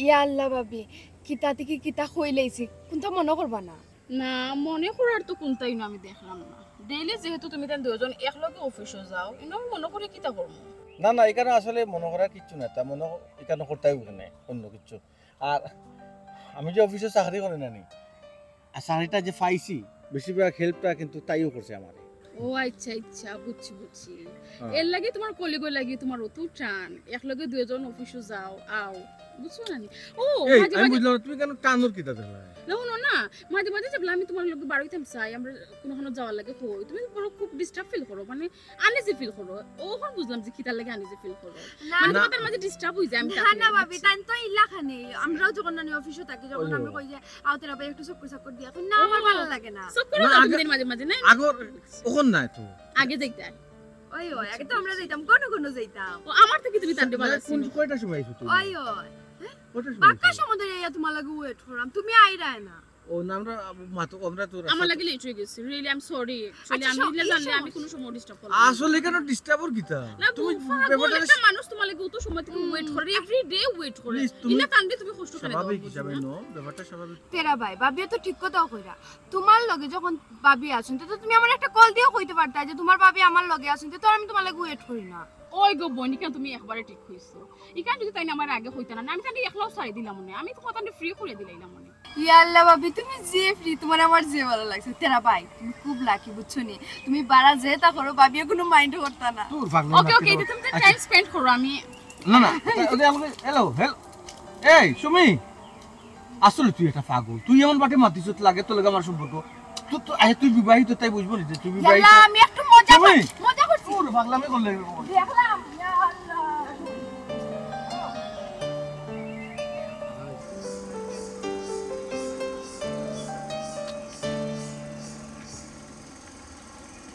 ইয়া আল্লাহ ভাবি, কিতা থাকি কিতা কইলাইছি, কুনতা মনো করবা না? না, মনো করার তো কুনতাউ না, আমি দেখলাম না। Daily যেহেতু তুমি তাইন দুইজন একলগে অফিসও যাও, ইনো আমি মনো করি কিতা করমু? না, না, ইখানো আসলে মনো করার কিচ্ছু না, তা মনো ইখানো করতাই অইবো না, অন্য কিচ্ছু। আর আমি যে অফিসো চাকরি করি না নি, আর চাকরিটা যে পাইছি, বেশিরভাগ help-টা কিন্তু তাইও করছে আমারে। ও আচ্ছা, আচ্ছা, বুঝছি, বুঝছি। হ্যাঁ। এর লাগি তোমার colleague-র লাগি তোমার অত টান, একলগে দুইজন অফিসো যাও, আও, বুঝছো না নি? ও, এই, মাঝে আমি মাঝে বুঝলাম না, তুমি কেন টানোর কিতা দেখলায়? না, না, না, মাঝে মাঝে যেবলা আমি তোমার লগে বারইতাম চাই, আমরা কুনুখানো যাওয়ার লাগি কই, তুমি বড় খুব disturb feel করো, মানে, uneasy feel করো। অখন বুঝলাম যে কিতার লাগি uneasy feel করো। না, মানে না। তোমার মাঝে disturb অই যায়, আমি না, না, ভাবি, তাইন তো ইলাখান নি। আমরাও যখন নানি অফিসো থাকি, যখন ওই আমি কই যে, "আও তেরা ভাই একটু চক্কর চক্কর দিয়া।" কই, "না, আমার ও, ভালা লাগে না।" চক্কর না, দাও আগে, তুমি মাঝে মাঝে, না? আগর, অখন নাই তো। আগে যাইতায়। ওই, ওই, আগে তো আমরা যাইতাম, ঘন ঘন যাইতাম। ও, আমার থাকি তুমি তার না, ভালা কোন, আছো। কয়টার সময় আইছো তুমি? ওই, ওই। হ্যাঁ? কয়টার সময় বাক্কা আইছো? সময় ধরি আইয়া তোমার লাগি wait করলাম, তুমি আইরায় না। ও না, আমরা মাতো, আমরা তো আমার লাগি লেট হয়ে গেছে, really I am sorry. Actually আমি ইলে জানলে আমি কোনো সময় ডিস্টার্ব করলাম না। আসলে কেন ডিস্টার্ব অর কিতা? না, তুমি ব্যাপারটা মানুষ তোমার লাগি অত সময় থেকে ওয়েট করে, এভরি ডে ওয়েট করে। ইলা কান্দে তুমি কষ্ট করে দাও। স্বাভাবিক হিসাবে নো, ব্যাপারটা স্বাভাবিক। তেরা ভাই, ভাবিও তো ঠিক কথাউ কইরা। তোমার লগে যখন ভাবি আছইন, তো তুমি আমার একটা কল দিয়া কইতে পারতা যে তোমার ভাবি আমার লগে আছইন, তো আমি তোমার লাগি ওয়েট করি না। ওই গো বইন, ইখান তুমি একবারে ঠিক কইছো। ইখান যদি তাইন আমার আগে কইতা না, আমি তাইন একলাউ ছাড়ি দিলাম অনে, আমি তো কথা ফ্রি করে দিলাইলাম অনে। ইয়াল্লা ভাবি, তুমি যে ফ্রি, তোমার আমার যে ভালা লাগছে। তেরা ভাই, তুমি খুব লাকি, বুঝছো নি? তুমি বারা যেতা করো, ভাবিয়ে কোনো মাইন্ড করতা না। ওকে ওকে, এটা তুমি টাইম স্পেন্ড করো, আমি না না, ওটা আমাকে হ্যালো হ্যালো। এই সুমি, আসলে তুই একটা পাগল। তুই এমন বাটে মাতিস, তোর লাগে তোর লাগে আমার সম্পর্ক। তুই তো আরে তুই বিবাহিত, তাই বুঝবো না যে তুই বিবাহিত। ইয়াল্লা, আমি একটু মজা কর- মজা করছি। তোর পাগলামি করলে দেখলাম, ইয়া আল্লাহ।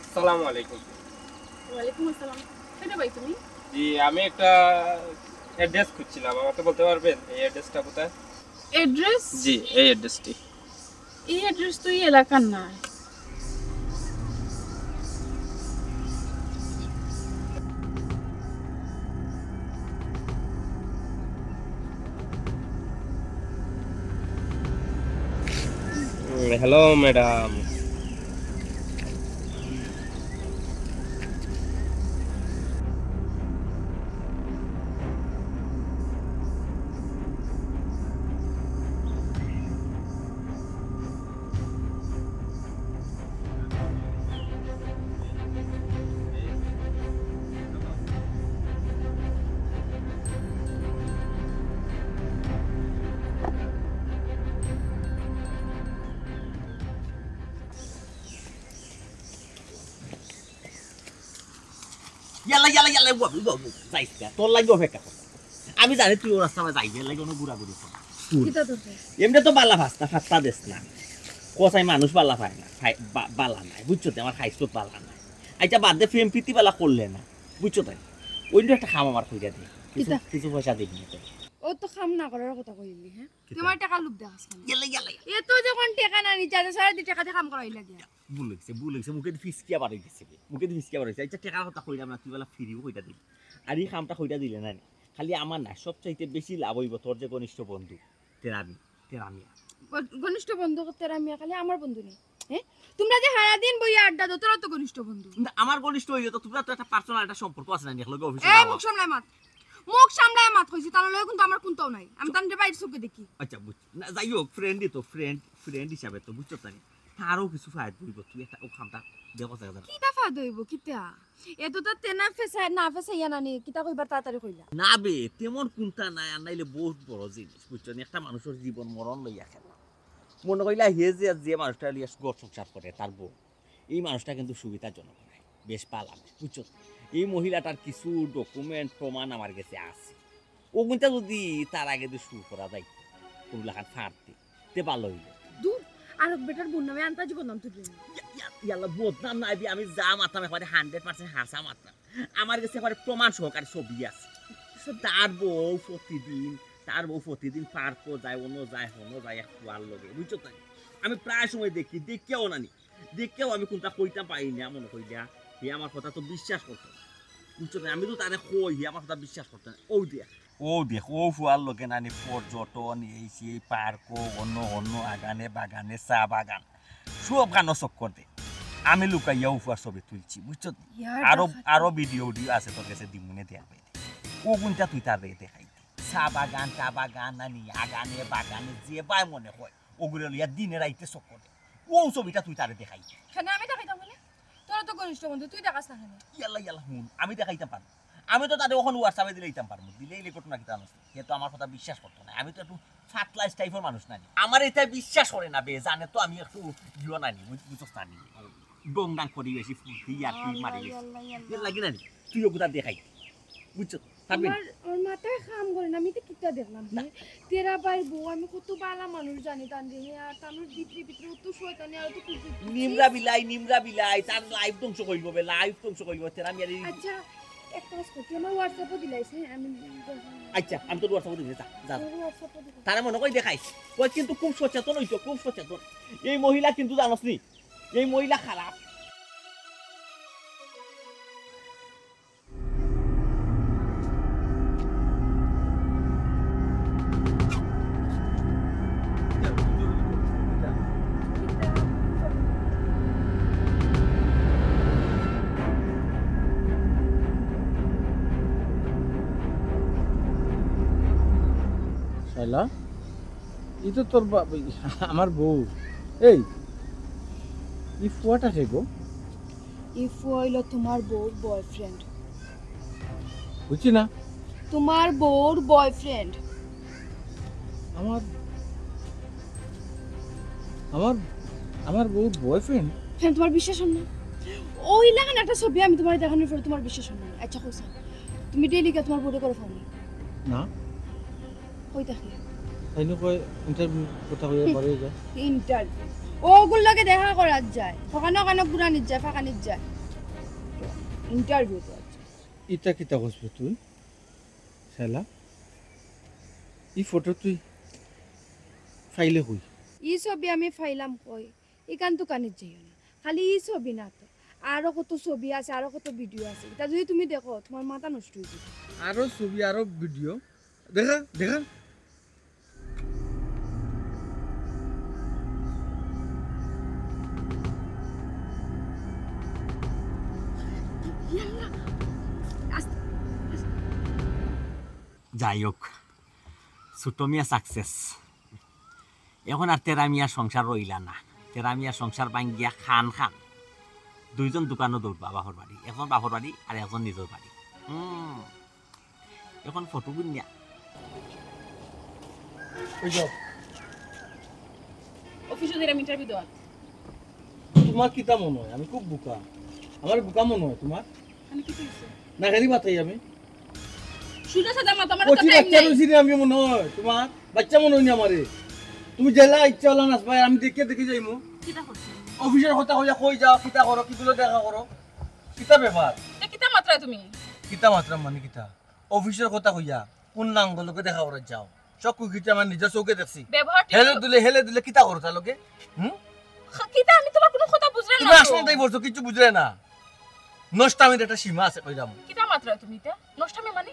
আসসালামু আলাইকুম। ওয়ালাইকুম আসসালাম। কেডা ভাই তুমি? জি, আমি একটা অ্যাড্রেস খুঁজছিলাম, আমাকে বলতে পারবেন এই অ্যাড্রেসটা কোথায়? অ্যাড্রেস? জি, এই অ্যাড্রেসটি। এই অ্যাড্রেস তো এই এলাকার না। Hello madam. ইয়াল্লা ইয়াল্লা ইয়াল্লা, উয়া, উয়া, উয়া, যাইস না, তোর লাগি অপেক্ষা করছি। আমি জানি তুই ওই রাস্তা দিয়া যাইবে, এর লাগি অনো ঘুরাঘুরি কর। কিতা দরকার? এমনে তো বালা ফাস্তা ফাস্তা দেস না। কসাই মানুষ বালা পায় না, পায়- বা- বালা নাই, বুঝছো তো? আমার খাইছত বালা নাই। আচ্ছা, বাদ দে, প্রেম প্রীতি বালা করলে না, বুঝছো তাই? অইন্য একটা কাম আমার কইরা দে, কিছু কিতা? কিছু পয়সা দিবি না তাই? ও তো কাম না করার কথা কইলি, হ্যাঁ? কিতা? তুই আমার টেকার লোভ দেখাস কেনে? ইয়াল্লা ইয়াল্লা। এ তো যখন টেকা না নি, যাতে সারা দি টেকা দিয়া কাম করাই লাগে। ভুল অইছে, ভুল অইছে, মুখেদি ফিসকিয়া বার অই গেছে বে। মুখেদি ফিসকিয়া বার অইছে। আচ্ছা, টেকার কথা কইরাম না, তুই বালা ফিরিও কইরা দিবি। আর ই কামটা কইরা দিলে না নি। খালি আমার না, সবচাইতে বেশি লাভ অইবো তোর যে ঘনিষ্ঠ বন্ধু, তেরা মিয়া, তেরা মিয়া। ঘ- ঘনিষ্ঠ বন্ধু তেরা মিয়া খালি আমার বন্ধু নি? হ্যাঁ? তুমরা যে হারা দিন বইয়া আড্ডা দেও, তোরা তো ঘনিষ্ঠ বন্ধু। না, আমার ঘনিষ্ঠ অইলে তো তুমরা তো একটা পার্সোনাল একটা সম্পর্ক আছে না নি, একলগে অফিসো এই যাওয়া। মুখ সামলায় মাত। মুখ সামলায় মাত কইছি, তার লগে কিন্তু আমার কুন্তাও নাই। আমি তানরে বাইর চউখে দেখি। আচ্ছা, বুঝছি। না, যাই হোক, ফ্রেন্ডই তো, ফ্রেন্ড, ফ্রেন্ড হিসাবে তো, বুঝছো তাই? তারও কিছু ফায়দা অইবো, তুই একটা ও কামটা দেখো, দেখা যাবে। কিতা ফায়দা অইবো, কিতা? এ তো তার তেনা ফেসা-, না ফেসাইয়া না নি, কিতা কইবার তাড়াতাড়ি কইলা। না বে, তেমন কুন্তা নাই, আর নাইলে বউত বড় জিনিস, বুঝছো নি? একটা মানুষর জীবন মরণ লইয়া খেলা। মনো কইলা হে যে, যে মানুষটা লইয়া ঘর সংসার করে, তার বউ, এই মানুষটা কিন্তু সুবিধাজনক নায়, বেশ বালা নায়, বুঝছো? এই মহিলাটার কিছু ডকুমেন্ট প্রমাণ আমার গেছে আছে, অগুইনতা যদি তার আগে দি শুরু করা যায়, কুনু লাখান ফাড়তে, তে বালা অইলো। দূর, আরক বেটার বউর নামে আন্তাজি বদনাম তুলবে না। ইয়া, ইয়া, ইয়াল্লা, বদনাম নায় বে, আমি যা মাতরাম একবারে হান্ড্রেড পার্সেন্ট হাছা মাতরাম। আমার গেছে একবারে প্রমাণ সহকারে ছবি আছে। তার বউ প্রতিদিন, তার বউ প্রতিদিন পার্কো যায়, অনো যায়, হনো যায়, এক ফুয়ার লগে, বুঝছো তাই? আমি প্রায় সময় দেখি, দেখিয়াও না নি, দেখিয়াও আমি কুন্তা কইতাম পারি না, মনো কইলা, হে আমার কথা তো বিশ্বাস করতো না, বুঝছো তাই? আমি তো তারে কই, হে আমার কথা বিশ্বাস করতো না। অউ দেখ, অউ দেখ, অউ ফুয়ার লগে না নি পর্যটন, এই সেই পার্কো, অনো অনো, আগানে বাগানে, চা বাগান, সব খানো চক্কর দে। আমি লুকাইয়া অউ ফুয়ার ছবি তুলছি, বুঝছো? ইয়ার আরো, দেখা আরো ভিডিও উডিও আছে তোর গেছে, দিমুনে দেখবে। অগুইনতা তুই তারে দেখাইতে। চা বাগান, চা বাগান, না নি, আগানে বাগানে, যেবায় মনে কয়, অগুরে লইয়া দিনে রাইতে চক্কর দে। অউ ছবিটা তুই তারে দেখাইতে। কেনে আমি দেখাইতাম কেনে? তোরা তো ঘনিষ্ঠ বন্ধু, তুই দেখাস না কেনে? ইয়াল্লা, ইয়াল্লা, হুন, আমি দেখাইতাম পারমু। আমি তো তারে অখন WhatsApp-এ দিলাইতাম পারমু। দিলে ইলে ঘটনা কিতা জানোস? হে তো আমার কথা বিশ্বাস করতো না। আমি তো একটু ফাতলাইস টাইপর মানুষ না নি। আমারে ইতায় বিশ্বাস করে না বে, জানে তো আমি একটু ইয়ো না নি, বুঝ-, বুঝছস না নি? ঢং ঢাং করি বেশি, ফুর্তি আর কি মারি বেশি। ইয়াল্লা, ইয়াল্লা। এর লাগি না নি? তুই অগুতা দেখাই। বুঝছস? পারবি? আমার, আমার মাথায় কাম করে না, আমি তো কিতা দেখলাম, না। হে? তেরা ভাইর বউ, আমি কত বালা মানুষ জানি তানরে, হে, আর তানর ভিতরে ভিতরে অত শয়তানি আর অত কুকীর্তি। নিমরা বিলাই, নিমরা বিলাই, তার লাইফ ধ্বংস করিব বে, লাইফ ধ্বংস করিব, তেরা মিয়ার এই আচ্ছা, এক কাজ কর, তুই আমার WhatsApp-ও দিলাইস, হ্যাঁ? আমি আচ্ছা, আমি তোর WhatsApp-ও দিমু, যা, যা। আমার WhatsApp-ও দিলাইস। তারে মনে করি দেখাইস, ওই কিন্তু খুব সচেতন অইতো, খুব সচেতন। এই মহিলা কিন্তু জানোস নি, এই মহিলা খারাপ। শালা, ই তো তোর বা-, আমার বউ। এই, ই ফুয়াটা কে গো? ই ফুয়া অইলো তুমার বউর boyfriend। বুঝছি না। তুমার বউর boyfriend। আমার, আমার, আমার বউর boyfriend? হ্যাঁ, তুমার বিশ্বাস অর না? ওই লাখান একটা ছবি আমি তুমারে দেখানির পরে তুমার বিশ্বাস অর না। আচ্ছা, কও ছাইন, তুমি daily গিয়া তুমার বউরে ঘরো পাও নি? না। কই থাকে? তাইন কয় interview কথা কইয়া বারই যায়। Interview। অগুর লগে দেখা করাত যায়। অখানো অখানো ঘুরানিত যায়, ফাকানিত যায়। Interview তো আছে। ইতা কিতা কস বে তুই? শালা। ই ফটো তুই পাইলে কই? ই ছবি আমি পাইলাম কই? ইখান তুকানিত যাইও না। খালি ই ছবি না তো। আরো কত ছবি আছে, আরো কত video আছে। ইতা যদি তুমি দেখো, তুমার মাথা নষ্ট অই যাইবো। আরো ছবি, আরো video? দেখা, দেখা। ইয়াল্লা। আস্তে, আস্তে। যাই হোক, ছোট মিয়া success। এখন আর তেরা মিয়ার সংসার রইলা না। তেরা মিয়ার সংসার ভাঙ্গিয়া খান খান। দুইজন দুকানো দৌড়বা বাপর বাড়ি, একজন বাপর বাড়ি আর একজন নিজর বাড়ি। হুম। এখন ফটো গুন নিয়া। ওই যাও। অফিসো যাইরাম interview দেওয়াত। তুমার কিতা মনো অয় আমি খুব বোকা? আমারে বোকা মনো অয় তুমার? মানে কিতা অইছে? না, খালি মাতাই আমি। সুজা সাজা মাত, আমার কচি বাচ্চা রইছি রে আমি মনো অয় তুমার? বাচ্চা মনো অয় নি আমারে? তুমি যেলা ইচ্ছা অলা নাচবায়, আমি দেখিয়া দেখি যাইমু। কিতা করছো? অফিসর কথা কইয়া কই যাও, কিতা করো, কিগুলো দেখা করো, কিতা ব্যাপার? এ কিতা মাতরায় তুমি? কিতা মাতরাম মানে কিতা? অফিসর কথা কইয়া কোন নাঙ্গলকে দেখা করাত যাও? সব কুকীর্তি আমার নিজর চউখে দেখছি। ব্যবহার ঠিক হেলে করো। দুলে, হেলে দুলে কিতা করো তার লগে? হুম? খা-, কিতা আমি তুমার কুনু কথা বুঝরাম না তুমি তো। আসলে তাই বলছো, কিচ্ছু বুঝরায় না। নষ্টামির একটা সীমা আছে, কইরাম। কিতা মাতরায় তুমি ইতা? নষ্টামি মানে?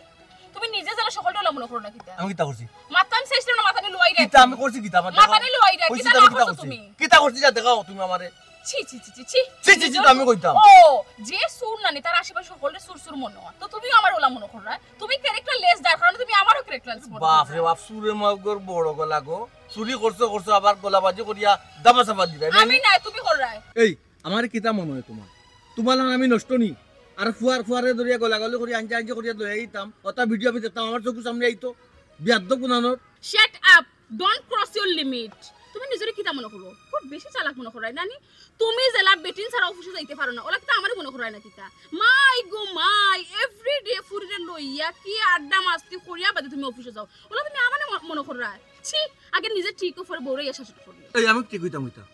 তুমি নিজে যেলা হকলরে অলা মনো করো না কিতা? আমি কিতা করছি? মাততাম চাইছিলাম না, মাথানি লুয়াই রাখি। কিতা আমি করছি কিতা? আমার মাথানি লুয়াই রাখি, কইছি কিতা তো আমি না কিতা করছো করছি? তুমি? কিতা করছি যা দেখাও তুমি আমারে। ছি, ছি, ছি, ছি, ছি। ছি, ছি, ছি, তো আমি কইতাম। ও, যে চুর নানি, তার আশেপাশে হকলরে চুর চুর মনো অয়। তো তুমিও আমারে অলা মনো কররায়। তুমি characterless, যার কারণে তুমি আমারও characterless মনো কররায়। বাপ রে বাপ, চুরে মাগর বড় গলা গো। চুরি করছো, করছো, আবার গলাবাজি করিয়া দাবা চাপা দিরায়, না? আমি নায়, তুমি কররায়। এই, আমারে কিতা মনো অয় তুমার? তুমার লাখান আমি নষ্ট নি? আর ফুয়ার, ফুয়ারে ধরিয়া গলাগলি করি আঞ্জা আঞ্জি করিয়া লইয়া আইতাম, অতা video আমি দেখতাম, আমার চউখর সামনে আইতো, বিয়াদ্দব কুনানোর। Shut up! Don't cross your limit. তুমি নিজরে কিতা মনো করো? খুব বেশি চালাক মনো কররায় নানি? তুমি যেলা বেটিন ছাড়া অফিসো যাইতে পারো না, অলা কিতা আমারে মনো কররায় না কিতা? মাই গো মাই, everyday ফুরিরে লইয়া কি আড্ডা মাস্তি করিয়া বাদে তুমি অফিসো যাও, অলা তুমি আমারে ম-, মনো কররায়? ছি, আগে নিজে ঠিক অও, পরে বউরে ইয়া শাসন করো। এই আমি ঠিক অইতাম, অইতাম।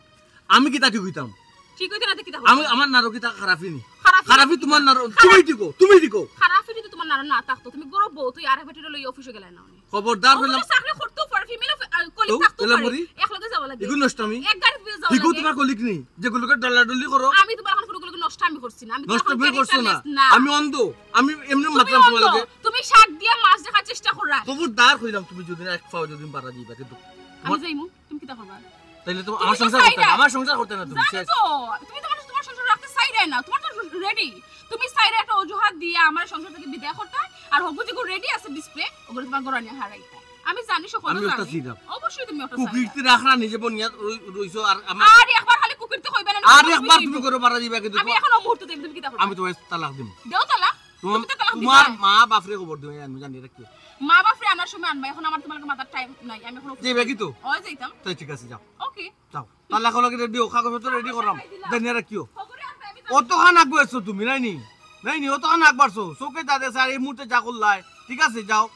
আমি কিতা ঠিক অইতাম? ঠিক অইতে না তো কিতা আমি, করতে? আমার নারো কিতা খারাপি নি? খারাপি খারাপি নি তুমার কিতা? নারো, খারাপ- তুমি ঠিক অও, তুমি ঠিক অও। খারাপি যদি তুমার নারো না থাকতো, তুমি ঘরো বউ তুই আর বেটিরে লইয়া অফিসো গেলায় না অনে। খবরদার অফিসো কইলাম। চাকরি করতেও পারে, female অফি-, আহ, colleague তো, থাকতেও এলা পারে। মরি। একলগে যাওয়া লাগে। ইগু নষ্টামি। এক গাড়িত যাওয়া লাগে। ইগু তুমার colleague নি, যেগুলোকে ডালাডলি করো। আমি তুমার অখন কুনু colleague নষ্টামি করছি না। আমি তুমার নষ্টামি অখন করছো না। Characterless না। আমি অন্ধ। আমি এমনে তুমি মাতলাম তুমার অন্ধ। লগে। তুমি শাক দিয়া মাছ দেখার চেষ্টা কররায়। খবরদার কইলাম, তুমি যদি না এক পাও যদি বাড়া দিবা কিন্তু আমি তুমার যাইমু। তুমি কিতা করবা? তাইলে তো তুমি আমার তো সংসার করতে না, চাইরায়। আমার সংসার করতে না তুমি, জানো শেষ। তো, তুমি তো মানুষ তুমার সংসার রাখতে চাইরায় না, তুমার তো ready। তুমি চাইরায় একটা অজুহাত দিয়া আমার সংসার থাকি বিদায় করতায়, আর হগু যেগু ready আছে display, ওগুলো তুমার ঘরো আনিয়া হারাইতায়। আমি জানি, সকল আমি ওটা জানি। চিনতাম। অবশ্যই তুমি ওটা কুকীর্তি চাইরায়। রাখরা নিজে বনিয়া রই-, রইছো, আর আমার আর একবার খালি কুকীর্তি কইবা না, আর তুমি একবার কইবা। তুমি করো বাড়া দিবা কিন্তু আমি তোমার এখন মুহূর্তে দেখি তুমি কিতা করবা। আমি তোমার তালাক দিমু। দেও তালাক। তোমার, তুমি তো তালাক তোমার দিবায়। মা বাপরে খবর দিও, আমি জানি এটা কি। মা বাপরে আনার সময় আনবা, এখন আমার তুমার লগে মাতার time নাই, আমি এখন অফিসে যাইবা কি তো? ওই যাইতাম। তাই ঠিক আছে, যাও। ওকে। যাও। তালাক হলো কি ready, ও কাগজপত্র ready করলাম। দেন এরা কিও? খবরে আনবা, আমি যাবো। অতখান আগুয়াইছো তুমি, নাই নি? নাই নি, অতখান আগ বাড়ছো। চউখে যা দেখছে, আর এই মুহূর্তে যা করলায়। ঠিক আছে, যাও।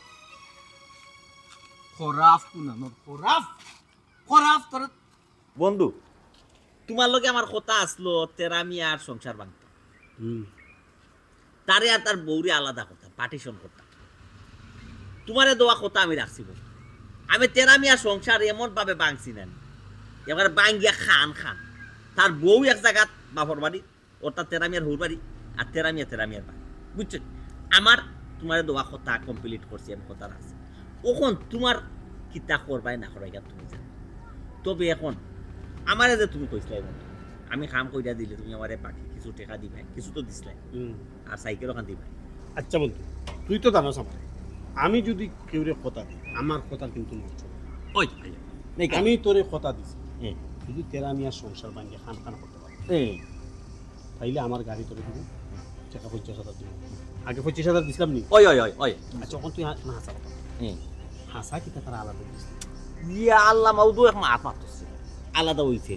খরাফ কুনানোর, খরাফ। খরাফ তোর। বন্ধু, তুমার লগে আমার কথা আছলো, তেরা মিয়ার সংসার ভাঙতো। হুম। তারে আর তার বউরে আলাদা করতাম, পার্টিশন করতাম। তুমারে দেওয়া কথা আমি রাখছি বন্ধু। আমি তেরা মিয়ার সংসার এমন ভাবে ভাঙছি না নি, এবার ভাঙ্গিয়া খান খান। তার বউ এক জাগাত বাপর বাড়ি, অর্থাৎ তেরা মিয়ার হউর বাড়ি, আর তেরা মিয়া তেরা মিয়ার বাড়ি, বুঝছো? আমার তুমারে দেওয়া কথা কমপ্লিট করছি, আমি কথা রাখছি। অখন তুমার কিতা করবায় না করবায় ইখান তুমি জানো। তবে অখন আমারে যে তুমি কইছলায় বন্ধু, আমি কাম কইরা দিলে তুমি আমারে বাকি কিছু টেকা দিবায়, কিছু তো দিছলায়, হুম। আর সাইকেল অখান দিবায়। আচ্ছা বন্ধু, তুই তো জানোস আমারে, আমি যুদি কেউরে কথা দেই, আমার কথা কিন্তু নষ্ট অয় না। ওই, ওই, ওই। আমি তোরে কথা দিছি, হুম। যুদি তেরা মিয়ার সংসার ভাঙ্গিয়া খান খান করতে পারে, হুম। তাইলে আমার গাড়ি তোরে দিমু, টেকা পঞ্চাশ হাজার দিমু। আগে পঁচিশ হাজার দিছলাম নি? ওই, ওই, ওই, ওই। আচ্ছা, অখন তুই হা-, না হাছা কথা। হুম। হাছা কিতা তারা আলাদা দিছে? ইয়া আল্লাহ, মাউদু এক মাত মাতছে। আলাদা অইছে।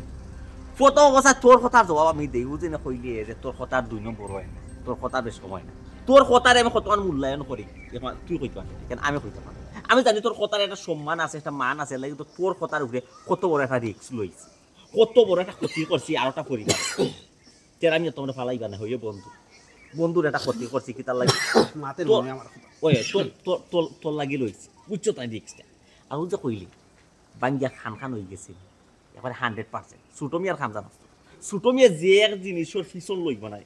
প্রথম অবস্থা তোর কথার জবাব আমি দেই, ও যে না কইলে যে তোর কথার দুই নম্বর অয় না, তোর কথা বেশ কম অয় না। তোর কথারে আমি কতখান মূল্যায়ন করি, অখন তুই কইতে পারবি, কেন আমি কইতে পারবো। আমি জানি তোর কথার একটা সম্মান আছে, একটা মান আছে, এর লাগি তো তোর কথার উপরে কত বড় একটা রিস্ক লইছি, কত বড় একটা ক্ষতি করছি, আর একটা পরিবার। তেরা মিয়া তোমরা ফালাইবা না, হইয়ে বন্ধু। বন্ধুর একটা ক্ষতি করছি, কিতার লাগি? মাতের তো-, মনে আমার কথা। ওই, তোর, তোর, তোর, তোর লাগি লইছি। বুঝছো তাই রিস্কটা? আর ও যে কইলি, ভাঙ্গিয়া খান খান অই গেছে। একবারে হান্ড্রেড পার্সেন্ট। ছোট মিয়ার কাম জানোস তো। ছোট মিয়া যে এক জিনিসর পিছন লইব না,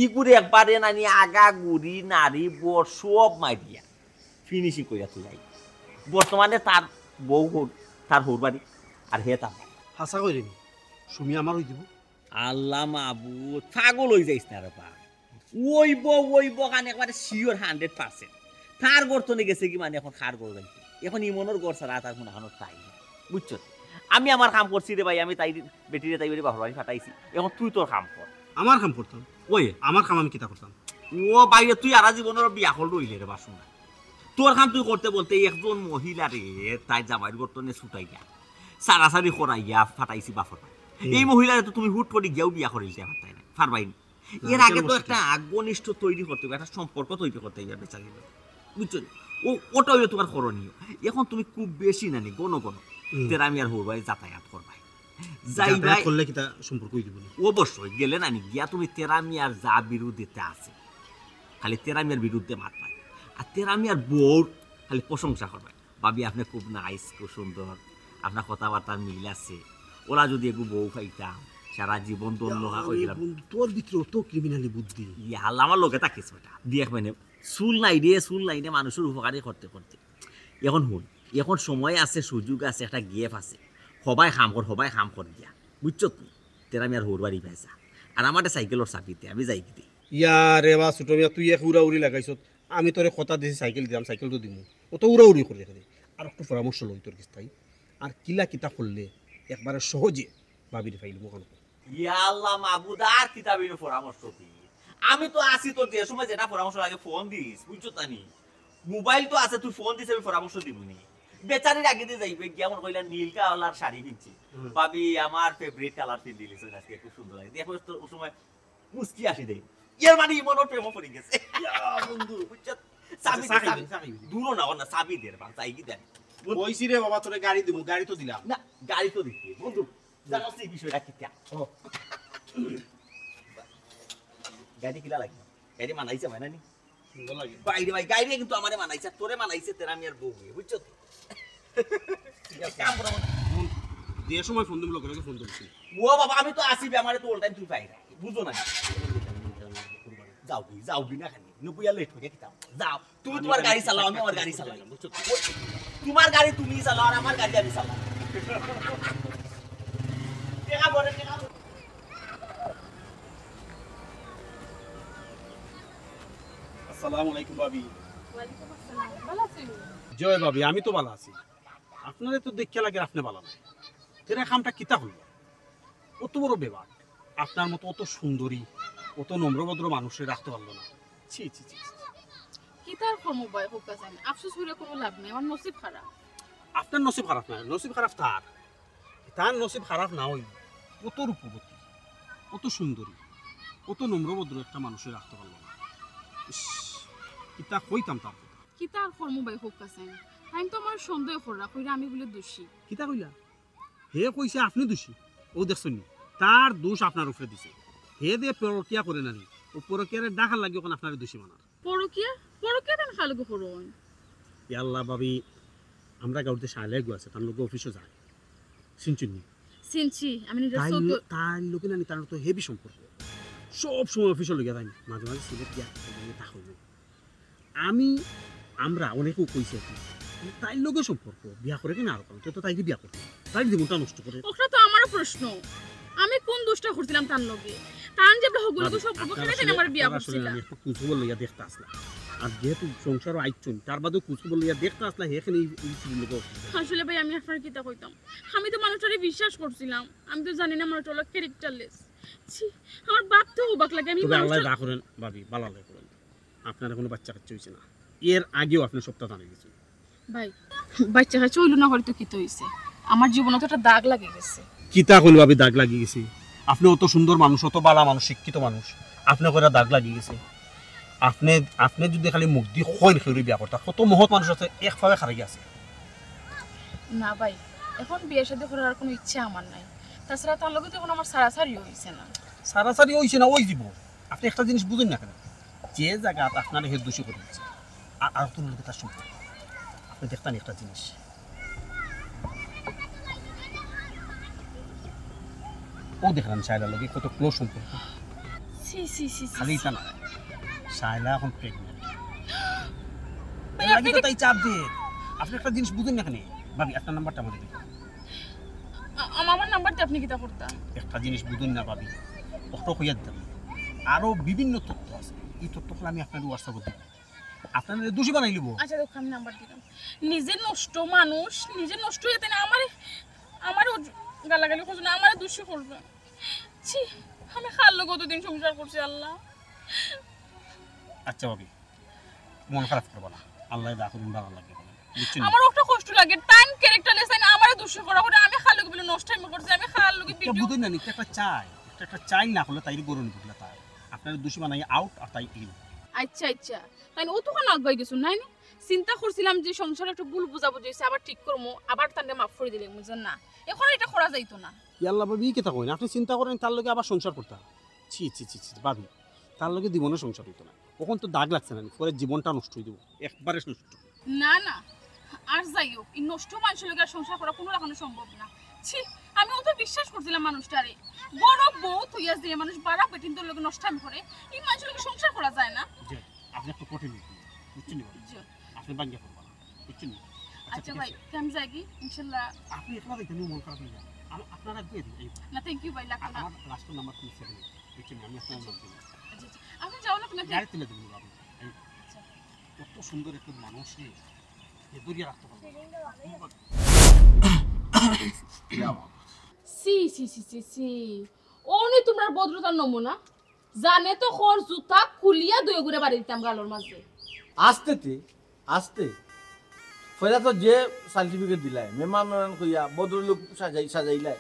ইগুরে একবারে নানি আগা গুড়ি, নাড়ি, বর সব মারিয়া ফিনিশিং কইরা তুই যাই। বর্তমানে তার বউ হউর, তার হউর বাড়ি, আর হে তার বাড়ি। হাছা কইরে নি, সুমি আমার অই দিব। আল্লাহ মাবুদ, পাগল অই যাইস না রে বা। অইব, অইব, কান একবারে শিওর হান্ড্রেড পার্সেন্ট। তার গর্তনে গেছে কি মানে অখন কার গর্ত যাইতে? অখন ইমনর গর্ত ছাড়া তার কুনু হানো তাই না। বুঝছো? আমি আমার কাম করছি রে ভাই, আমি তাই বেটিরে তাই বাড়ি বাপর বাড়ি ফাটাইছি। অখন তুই তোর কাম কর। আমার কাম করতাম? ওই। আমার কাম আমি কিতা করতাম? ও ভাই, তুই আরা জীবনর বিয়া করল অইলে রে বাসু না। তোর কাম তুই করতে বলতে একজন মহিলারে তাই জামাইর গর্তনে ছুটাইয়া, সারাসারি করাইয়া ফাটাইছি বাপর বাড়ি। হুম। এই মহিলারে তো তুমি হুট করি গিয়াও বিয়া করিলতে পারতায় না, পারবায় নি। না, এর আগে তো একটা ঘনিষ্ঠ তৈরি করতে হবে, একটা সম্পর্ক তৈরি করতে হবে বেচারির লগে। বুঝছো নি? ও, ওটা অইলো তোমার করণীয়। অখন তুমি খুব বেশি নানি, ঘন ঘন হুম। তেরা মিয়ার হউর বাড়ি যাতায়াত করবায়। যাতায়াত যাইবায়। করলে কিতা সম্পর্ক অই দিব নি? অবশ্যই, গেলে নানি গিয়া তুমি তেরা মিয়ার যা বিরোধিতা আছে, খালি তেরা মিয়ার বিরুদ্ধে মাতবায়। আর তেরা মিয়ার বউর খালি প্রশংসা করবায়। ভাবি, আপনে খুব নাইস, খুব সুন্দর, আপনার কথাবার্তার মিল আছে। ওলা যুদি এগু বউ পাইতাম, সারা জীবন ধন্য অইলাম। বন্ধু, তোর ভিতরে অত ক্রিমিনালি বুদ্ধি। ইয়া আল্লাহ, আমার লগে থাকিস বেটা। দেখ মানে, চুল নাই রে, চুল নাই রে, মানুষর উপকারই করতে করতে। অখন হুন, অখন সময় আছে, সুযোগ আছে, একটা গ্যাপ আছে। হবায় কাম কর, হবায় কাম কর গিয়া। বুঝছত নি? তেরা মিয়ার হউর বাড়ি পাইছা। আর আমারে সাইকেলর চাবি দে, আমি যাইগি দে। ইয়া রে বা, ছোট মিয়া, তুই এক উড়াউড়ি লাগাইছত। আমি তোরে কথা দিছি সাইকেল দিতাম, সাইকেল তো দিমু। অত উড়াউড়ি করি রেখে দে। আর একটু পরামর্শ লই তোর গেছ থাকি। আর কিলা কিতা করলে একবারে সহজে ভাবিরে পাইলাম অখান। ইয়া আল্লাহ মাবুদ, আর কিতা বিনু পরামর্শ দি? আমি তো আছি তোর, যে সময় যেটা পরামর্শ লাগে ফোন দিস, বুঝছত নি? মোবাইল তো আছে, তুই ফোন দিস, আমি পরামর্শ দিমু নি। বেচারির আগে দিয়ে যাইবে, গিয়া মনে কইলা নীল কালার শাড়ি কিনছি। হুম। ভাবি, আমার ফেভারিট কালার পিন্দিলিছইন আজকে, খুব সুন্দর লাগে। দেখো তো ওই সময় মুস্কি আসি দেয়। এর মানে ইমনর প্রেমো পড়ি গেছে। ইয়া, বন্ধু। বুঝছত? চাবি দে, চাবি দে, চাবি দে। দূরও না, ওর না, চাবি দে রে বাবা, চাবি দে। বন্ধু। কইছি রে বাবা, তোরে গাড়ি দিমু, গাড়ি তো দিলাম। না, গাড়ি তো দিতে, বন্ধু। জানোস নি বিষয়টা কিতা? ও। গাড়ি কিলা লাগে? গাড়ি মানাইছে, মানানি? সুন্দর লাগে। বাইরে ভাই, গাড়ি কিন্তু আমারে মানাইছে, তোরে মানাইছে, তেরা মিয়ার বউ নিয়ে, বুঝছো তো? ঠিক আছে। কাম করো। যে সময় ফোন দিমু, লগে লগে ফোন দিমু। ও বাবা, আমি তো আছি বে, আমারে তো all time তুই পাই না। বুঝো না। যাওগি, যাওগি না খালি। নবুয়া লেট হয়ে কিতাম। যাও। তুমি তোমার গাড়ি চালাও, আমি আমার গাড়ি চালাই। বুঝছো তো? তোমার গাড়ি তুমি চালাও, আর আমার গাড়ি আমি চালাই। টেকা পরে, টেকা পরে। আসসালামু আলাইকুম ভাবি। ওয়ালাইকুম আসসালাম। ভালা আছইন? জি অয় ভাবি, আমি তো ভালা আছি। আপনারে তো দেখিয়া লাগের আপনে ভালা নাই। তেরা কামটা কিতা করলা? অত বড় বেবাক। আপনার মতো অত সুন্দরী, অত নম্রভদ্র মানুষরে রাখতে পারলো না। ছি, ছি, ছি, ছি। কিতা আর করমু বা, কউক্কা চাইন? আফসোস করিয়া কুনু লাভ নাই, আমার নসিব খারাপ। আপনার নসিব খারাপ না, নসিব খারাপ তার। তার নসিব খারাপ না অইল, অত রূপবতী, অত সুন্দরী, অত নম্রভদ্র একটা মানুষরে রাখতে পারলো না। ইস, কিতা কইতাম তার কথা। কিতা আর করমু বা, কউক্কা চাইন? তাইন তো আমারে সন্দেহ কররা, কইরা আমি বুলে দোষী। কিতা কইলা? হে কইছে আপনে দোষী। অউ দেখছইন নি? তার দোষ আপনার উপরে দিছে। হে যে পরকিয়া করে না নি, পরকিয়ারে ঢাকার লাগি অখন আপনারে দোষী বানার। পরকিয়া? পরকিয়া তান কার লগে করইন? ইয়াল্লা ভাবি, আমরা গাউর যে শায়লা এগু আছে, তার লগে অফিসো যায়। চিনছইন নি? চিনছি, আমি নিজের তাই চোখে। তার লগে নানি তার তো হেভি সম্পর্ক। সব সময় অফিসো লইয়া যাইন, মাঝে মাঝে সিলেট গিয়া দেখা অইবো। আমি, আমরা অনেকেও কইছি আর কি, তাইর লগে সম্পর্ক, বিয়া করে কিনা আরো কারণ, তো তাইরে বিয়া করতে, তাইর জীবনটা নষ্ট করে। ওটা তো আমারও প্রশ্ন, আমি কোন দোষটা করছিলাম তার লগে? তার যে হগুলো ভাবি, সম্পর্ক আপনার সেটা আসলে, আমার বিয়া আপনার আসলে করছিলাম। আমি একটু খোঁজ খবর লইয়া দেখতে আসলাম, আর যেহেতু সংসারও আইছইন, তার বাদেও খোঁজ খবর লইয়া দেখতে আসলাম, হে এখানে এই, এই চুরির লগে অফিসে। আসলে ভাই, আমি আপনার কিতা কইতাম, আমি তো মানুষটারে বিশ্বাস করছিলাম, আমি তো জানি না মানুষটা হলো ক্যারেক্টারলেস। ছি, আমার ভাবতেও অবাক লাগে। আমি তবে আল্লাহ মানুষটা দা করেন ভাবি, বালা আল্লাহ করেন। আপনার এখনো বাচ্চা কাচ্চা হইছে না, এর আগেও আপনি সবটা জানা গেছে। ভাই, বাচ্চা কাচ্চা হইল না করে তো কিতা হইছে? আমার জীবনে তো একটা দাগ লাগে গেছে। কিতা কইল ভাবি, দাগ লাগি গেছে? আপনি অত সুন্দর মানুষ, অত বালা মানুষ, শিক্ষিত মানুষ, আপনি কইরা দাগ লাগি গেছে? আপনি, আপনি যদি খালি মুখ দি কইন কেউরে বিয়া করতা, কত মহৎ মানুষ আছে এক পাওয়ে খাড়াই আছে। না ভাই, এখন বিয়া শাদী করার আর কোনো ইচ্ছা আমার নাই। তাছাড়া তার লগে তো এখন আমার সারাসারি হইছে না। সারাসারি হইছে না, ওই দিব। আপনি একটা জিনিস বুঝেন না কেন? যে জায়গা আপনার হে দোষী করে দিচ্ছে, আর, আর তো লোকে তার সম্পর্ক। আপনি দেখতেন একটা জিনিস, ও দেখলেন শায়লার লগে কত ক্লোজ সম্পর্ক। ছি, ছি, ছি, ছি, খালি ছি। তা না, শায়লা এখন প্রেগনেন্ট। ভাই, এর লাগি আপনি তো কি তাই চাপ দিয়ে। আপনি একটা জিনিস বুঝেন না কেন? ভাবি, আপনার নাম্বারটা আমারে দিন। আ-, আমার নাম্বার দিয়ে আপনি কিতা করতা? একটা জিনিস বুঝুন না ভাবি, অত কইয়া দিতাম। আরো বিভিন্ন তথ্য আছে, এই তথ্যগুলো আমি আপনার হোয়াটসঅ্যাপে দিব। আপনার দোষী বানাই লিব। আচ্ছা, দেখো, আমি নাম্বার দিলাম। নিজে নষ্ট মানুষ, নিজে নষ্ট হইতে না, আমারে, আমারে ও গালাগালি করছে না, আমারে দোষী করবে। ছি, আমি কার লগে অতদিন সংসার করছি আল্লাহ। আচ্ছা ভাবি, মন খারাপ করবা না, আল্লাহ দা করুন, ভালো লাগে। বুঝছেন? আমার একটা কষ্ট লাগে, টাইম ক্যারেক্টারলেস, তাই না? আমারে দোষী করা করে, আমি কার লগে বলে নষ্ট আমি করছি, আমি কার লগে এটা ভিডিও বুঝেন না নি, একটা চাই, একটা, একটা চাই না করলে তাই গরম বুঝলে তাই। আপনার দোষী বানাই আউট আর তাই ইন। আচ্ছা, আচ্ছা, তাই না? ও তো কোনো আগুয়াই গেছো, নাই নি? চিন্তা করছিলাম যে সংসারে একটা ভুল বুঝাবুঝি হইছে, আবার ঠিক করমু, আবার তারে মাফ করে দিলে, বুঝলেন না? এখন এটা করা যাইতো না। ইয়াল্লা ভাবি, ই কিতা কইন? আপনি চিন্তা করেন তার লগে আবার সংসার করতা? ছি, ছি, ছি, ছি, ভাবি, তার লগে জীবনে সংসার হইতো না। অখন তো দাগ লাগছে না, পরে জীবনটা নষ্ট হয়ে যাবো, একবারে নষ্ট। না, না, আর যাই হোক, এই নষ্ট মানুষের লগে আর সংসার করা কোনো রকম সম্ভব না। ছি, আমি অত বিশ্বাস করছিলাম মানুষটারে, বড় বউ থইয়া যে মানুষ বাড়া বেটিন্তর লগে নষ্ট আমি করে, এই মানুষের লগে সংসার করা যায় না। জি, আপনি একটু কঠিন হইছেন, বুঝছেন নি ভাই? জি। আপনি বাঙ্গা করবেন না, বুঝছেন নি? আচ্ছা, আচ্ছা ঠিক ভাই, আছে। তে আমি যাই কি? ইনশাল্লাহ। আপনি একলা যাইতে আমি মন খারাপ হয়ে যান। আমি আপনারা দিয়ে দিন, এই না, থ্যাংক ইউ ভাই, লাগতো না। আমার লাস্টের নাম্বার তুমি সেভেন, বুঝছেন নি? আমি আপনার আচ্ছা। নাম দিলাম। আচ্ছা, আচ্ছা। আপনি যাও না, তুমি গাড়ি তুলে দিবেন বাবু। এই আচ্ছা। কত সুন্দর একটা মানুষ রে, এ ধরিয়া রাখতে পারবো না। সি, সি, সি, সি, সি। ও নি তোমরার ভদ্রতার নমুনা। জানে তো খর জুতা খুলিয়া দুই ঘুরে বাড়ি দিতাম গালর মাঝে। আস্তে তে, আস্তে। পয়লা তো যে সার্টিফিকেট দিলাই, মেমান মেমান কইয়া ভদ্রলোক সাজাই, সাজাইলাই।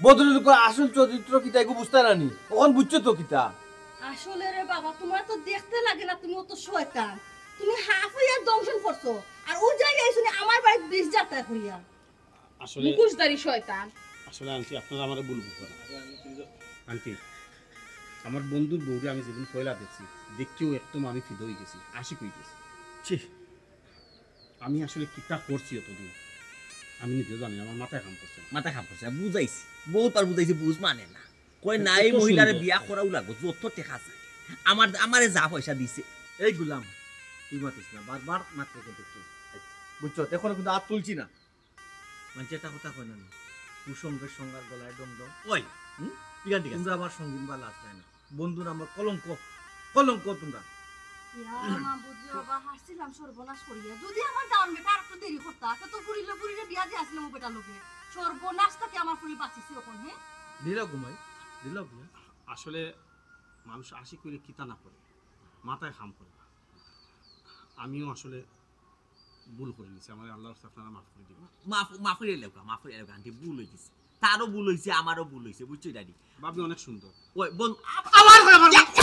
ভদ্রলোকর আসল চরিত্র কিতা এগু বুঝতা না নি? অখন বুঝছো তো কিতা? আসলে রে বাবা, তোমার তো দেখতে লাগে না তুমি অত শয়তান। তুমি হাফ হইয়া দংশন করছো, আর ও যাই আইছো নি আমার বাড়িত বিষ যাত্রা করিয়া। আসলে মুখোশধারী শয়তান। আসলে আন্টি, আপনারা আমারে ভুল বুঝবেন না। আন্টি, আমার বন্ধুর বউরে আমি যেদিন পয়লা দেখছি, দেখিয়াউ একদম আমি ফিদা হয়ে গেছি, আশিক হয়ে গেছি। ছি, আমি আসলে কিতা করছি অতদিন, আমি নিজেও জানি না, আমার মাথায় কাম করছে না। মাথায় কাম করছে না, বুঝাইছি, বহুতবার বুঝাইছি, বুঝ মানে না। কয় না, এই মহিলারে বিয়া করাউ লাগবো, যত টেকা চায়। আমার, আমারে যা পয়সা দিছে। এই গুলাম, তুই মাতিস না, বারবার মাতলে কিন্তু তুই। বুঝছো, এখন কিন্তু আর তুলছি না। মানে যেটা কথা কয় না নি, কুসঙ্গের সঙ্গার গলায় ডং ডং। ওই, হুম? ঠিক আছে, ঠিক আছে। তোমরা আমার সঙ্গিন বা লাজ দেয় না। বন্ধু নামর কলঙ্ক, কলঙ্ক তোমরা। ইয়া মাবুদ রে বাবা, হারছিলাম সর্বনাশ করিয়া। যদি আমার দামান বেটা আরেকটু দেরি করতা, তে তো ফুরিলে ফুরিরে বিয়া দিয়া আসলাম ও বেটার লগে। সর্বনাশ থাকি আমার ফুরি বাঁচিছে অখন, হে? দিলাও ঘুমাই, দিলাও ঘুমাই। আসলে মানুষ আশিক হইলে কিতা না করে, মাথায় কাম করে না। আমিও আসলে ভুল করে নিছি, আমারে আল্লাহর কাছে আপনারা মাফ করে দিবেন। মাফ, মাফ করে লেউকা, মাফ করে লেউকা, আন্টি, ভুল হয়ে গেছে। তারও ভুল হয়েছে, আমারও ভুল হয়েছে, বুঝছো, ড্যাডি? ভাবি অনেক সুন্দর। ওই, বল, আবার করে, আবার করে।